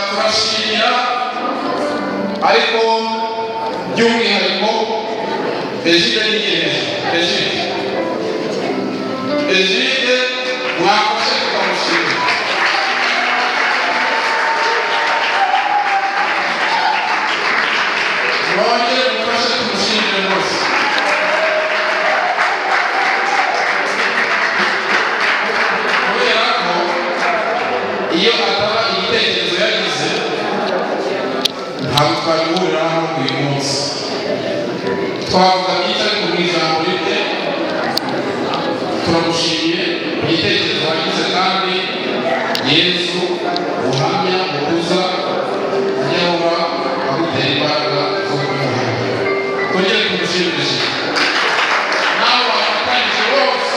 Turashimira ariko by'umwihariko Egide n'Ingenzi. Egide, Egide, mwafashe tukamushimira. Mwongere mufashe tumushimire rwose, kubera ko iyo ataba igitekerezo yagize ntabwo twari guhurira hano uyu munsi. Twavuga byinshi, ariko mu ijambo rimwe turamushimiye ku gitekerezo wagize, kandi Yezu uhamya ukuza ajya ahora agutera imbaraga zo kumuha. Twongere tumushimire nawe wafatanyije bose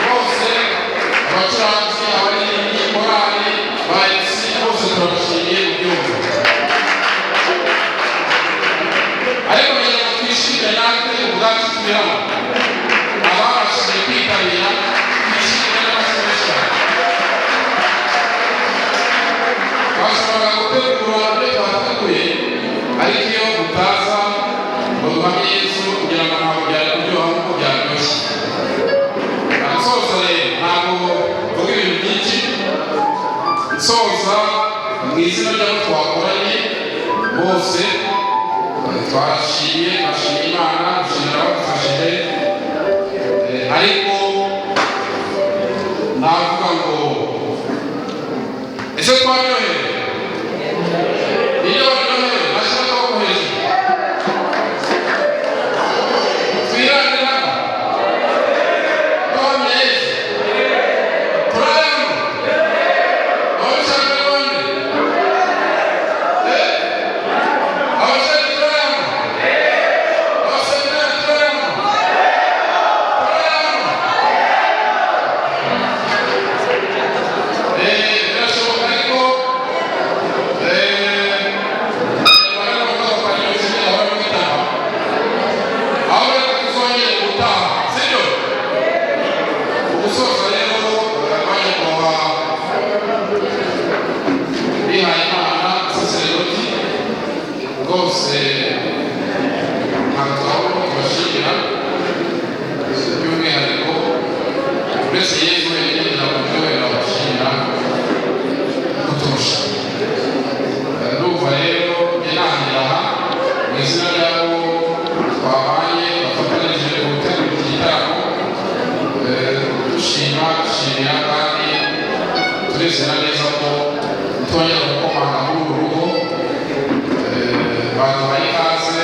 bose, abacuranzi, abaririmbyi, korali, ba MC, bose turabashimiye mu byumba. Ariko kugira ngo twishime natwe ubwacu turi hano, ababashije kwitabira, twishime n'amashyi menshi cyane. Twashoboraga gutegura ibyo twateguye, ariko iyo utaza ngo duhamye Yesu, kugira ngo ntabwo byari kuryoha nk'uko byaryoshye. Nsoza rero, ntabwo mvuga ibintu byinshi. Nsoza mu izina ry'abo twakoranye bose, twashimye, twashimye Imana, dushimira abadufashije, ariko navuga ngo ese twaryohewe? Iyo baryohewe bashyira akaboko hejuru, twirangiraga duhamye Yesu, turaremo ababishaka ni bande? Abashaka turaremo, abaseminari turaremo, turaremo. Birashoboka, ariko aho reka tuzongere gutaha, sibyo? Ugusoza rero, baje kuba bihaye Imana, saseredoti rwose ntabwo twabona uko tubashimira, by'umwihariko uretse Yesu wenyine ntabwo turyohera abashimira kuturusha. Ndumva rero njye nahangira aha mu izina ry'abo twabanye bafatanyije gutegura iki gitaramo, dushima, dushimira, kandi turizera neza ko nitwongera gukomanga muri uru rugo, baduhaye ikaze,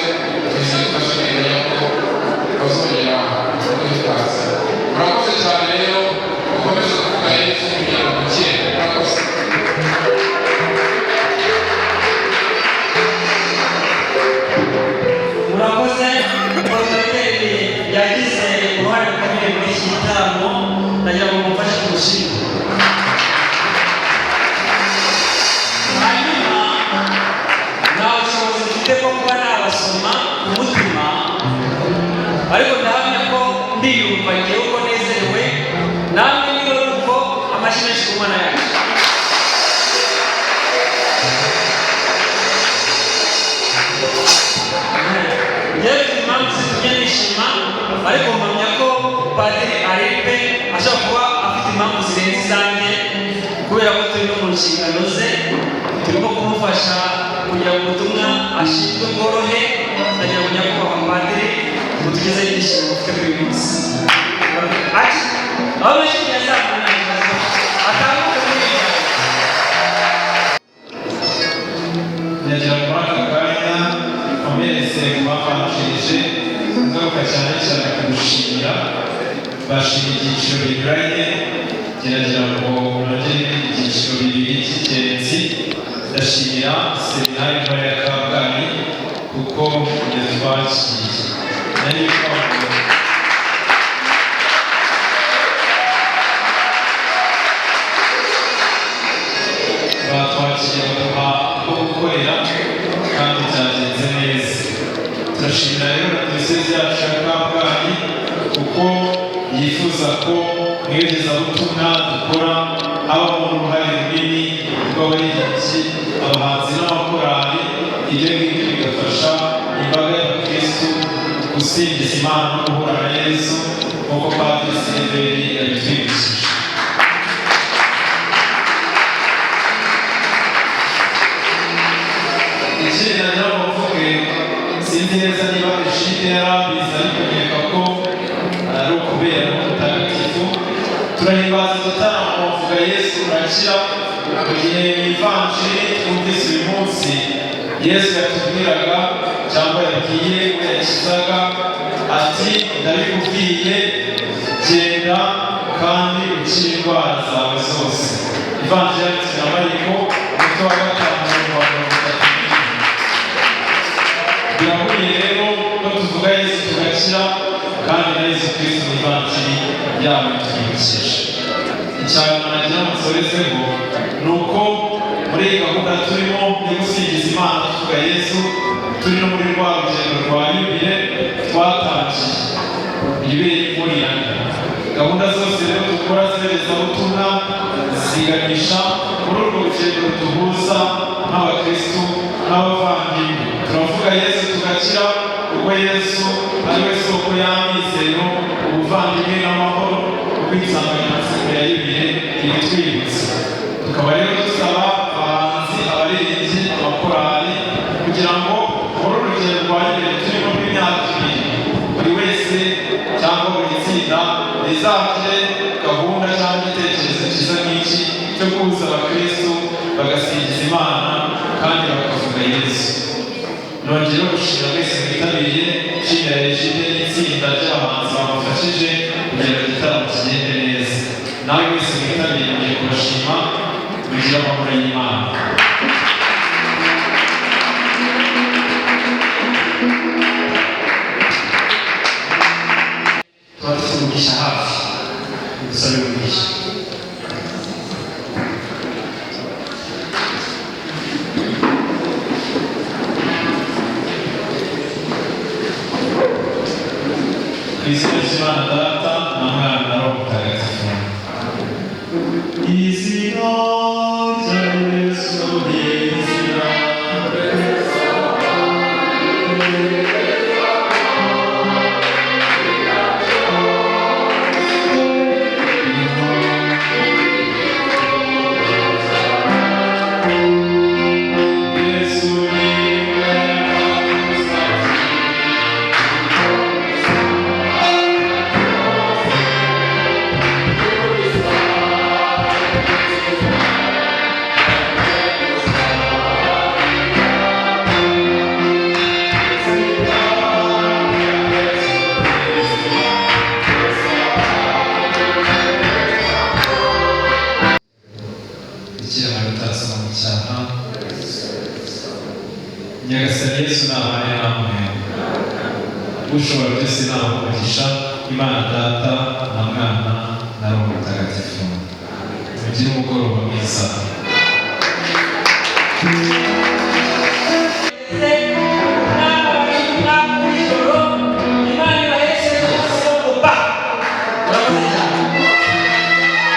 twizeye tudashidikanya ko bazongera kuduha ikaze. Murakoze cyane rero, dukomeze kuvuga Yesu kugira ngo dukire. Murakoze. Murakoze. Porotokeri yagize uruhare rukomeye muri iki gitaramo, ndagira ngo mumufashe kumushima. Hanyuma nta bushobozi mfite bwo kuba nabasoma ku mutima, ariko ndahamya ko ndiyumva ngewe uko nezerewe, namwe niba ari uko, amashyi menshi ku Mana yacu. Njyewe mfite impamvu zitumye nishima, ariko mpamya ko Padiri Aripe ashobora kuba afite impamvu zirenze izanjye, kubera ko turi no mu nshingano ze, turimo kumufasha kugira ngo ubutumwa ashinzwe bworohe. Ndagira ngo nyakubahwa Padiri mutugezeho ibyishimo mufite kuri uyu munsi. Ati aho amashyi yazamuye nta kibazo, atambuke muri iyi njyana. Ndagira ngo muri aka kanya nkomereze ku babanjirije, ngaruka cyane cyane kugushimira. Bashima ibyiciro binyuranye, geragira ngo nongere ibindi byiciro bibiri by'ingenzi. Ndashimira Seminari Ntoya ya Kabgayi kuko yatwakiriye, nari ngo batwakiriye baduha aho gukorera kandi byagenze neza. Turashimira rero na Diyosezi yacu ya Kabgayi kuko yifuza ko mu iyogezabutumwa dukora habamo uruhare runini rw'abaririmbyi, abahanzi n'amakorali, ibyo ngibyo bigafasha imbaga y'abakirisitu gusingiza Imana no guhura na Yesu nk'uko Padiri Siliveri yabitwibukije. Ikindi nagira ngo mvuge, sinzi neza niba Eshide yarabizi, ariko nkeka ko ari ukubera n'umutagatifu. Turahimbaza igitaramo bavuga Yesu urakira, mu gihe mu ivanjiri twumvise uyu munsi Yesu yatubwiraga cyangwa yabwiye we yakizaga ati: "Ndabikubwiye, genda kandi ukire indwara zawe zose." Ivanjiri yanditswe na Mariko, umutwe wa 5, umurongo wa 31. Birahuye rero ko tuvuga Yesu tugakira, kandi na Yesu Kristo mu ivanjiri yabo itwibukije. Icya nyuma nagira ngo nsorezeho ni uko muri iyi gahunda turimo yo gusingiza Imana tuvuga Yesu, turi no muri rwa rugendo rwa yubile twatangiye, yubile y'impurirane. Gahunda zose rero dukora z'iyogezabutumwa ziganisha muri urwo rugendo ruduhuza nk'abakristu, nk'abavandimwe. Turavuga Yesu tugakira kuko Yesu ari we soko y'amizero, ubuvandimwe n'amahoro, kuko insanganyamatsiko ya yubile ibitwibutsa. Tukaba rero dusaba abahanzi Bagasingiza Imana kandi bakavuga Yesu. Nongera gushimira mwese mwitabiriye, nshimira Egide n'itsinda ry'abahanzi bamufashije kugira ngo igitaramo kigende neza. Nawe mwese mwitabiriye, ngiye kubashima. Mugire amahoro y'Imana. Tuba dufite umugisha hafi, dusabe umugisha. Ku izina ry'Imana Data na Mwana na Roho Mutagatifu. Izina rya Yesu ni izina. Yesu niwe. Bikira Mariya utasoma mu cyaha. Nyagasani Yesu nabane namwe. Ushobora byose nawe umugisha, Imana Data na Mwana na Roho Mutagatifu. Mugire umugoroba mwiza.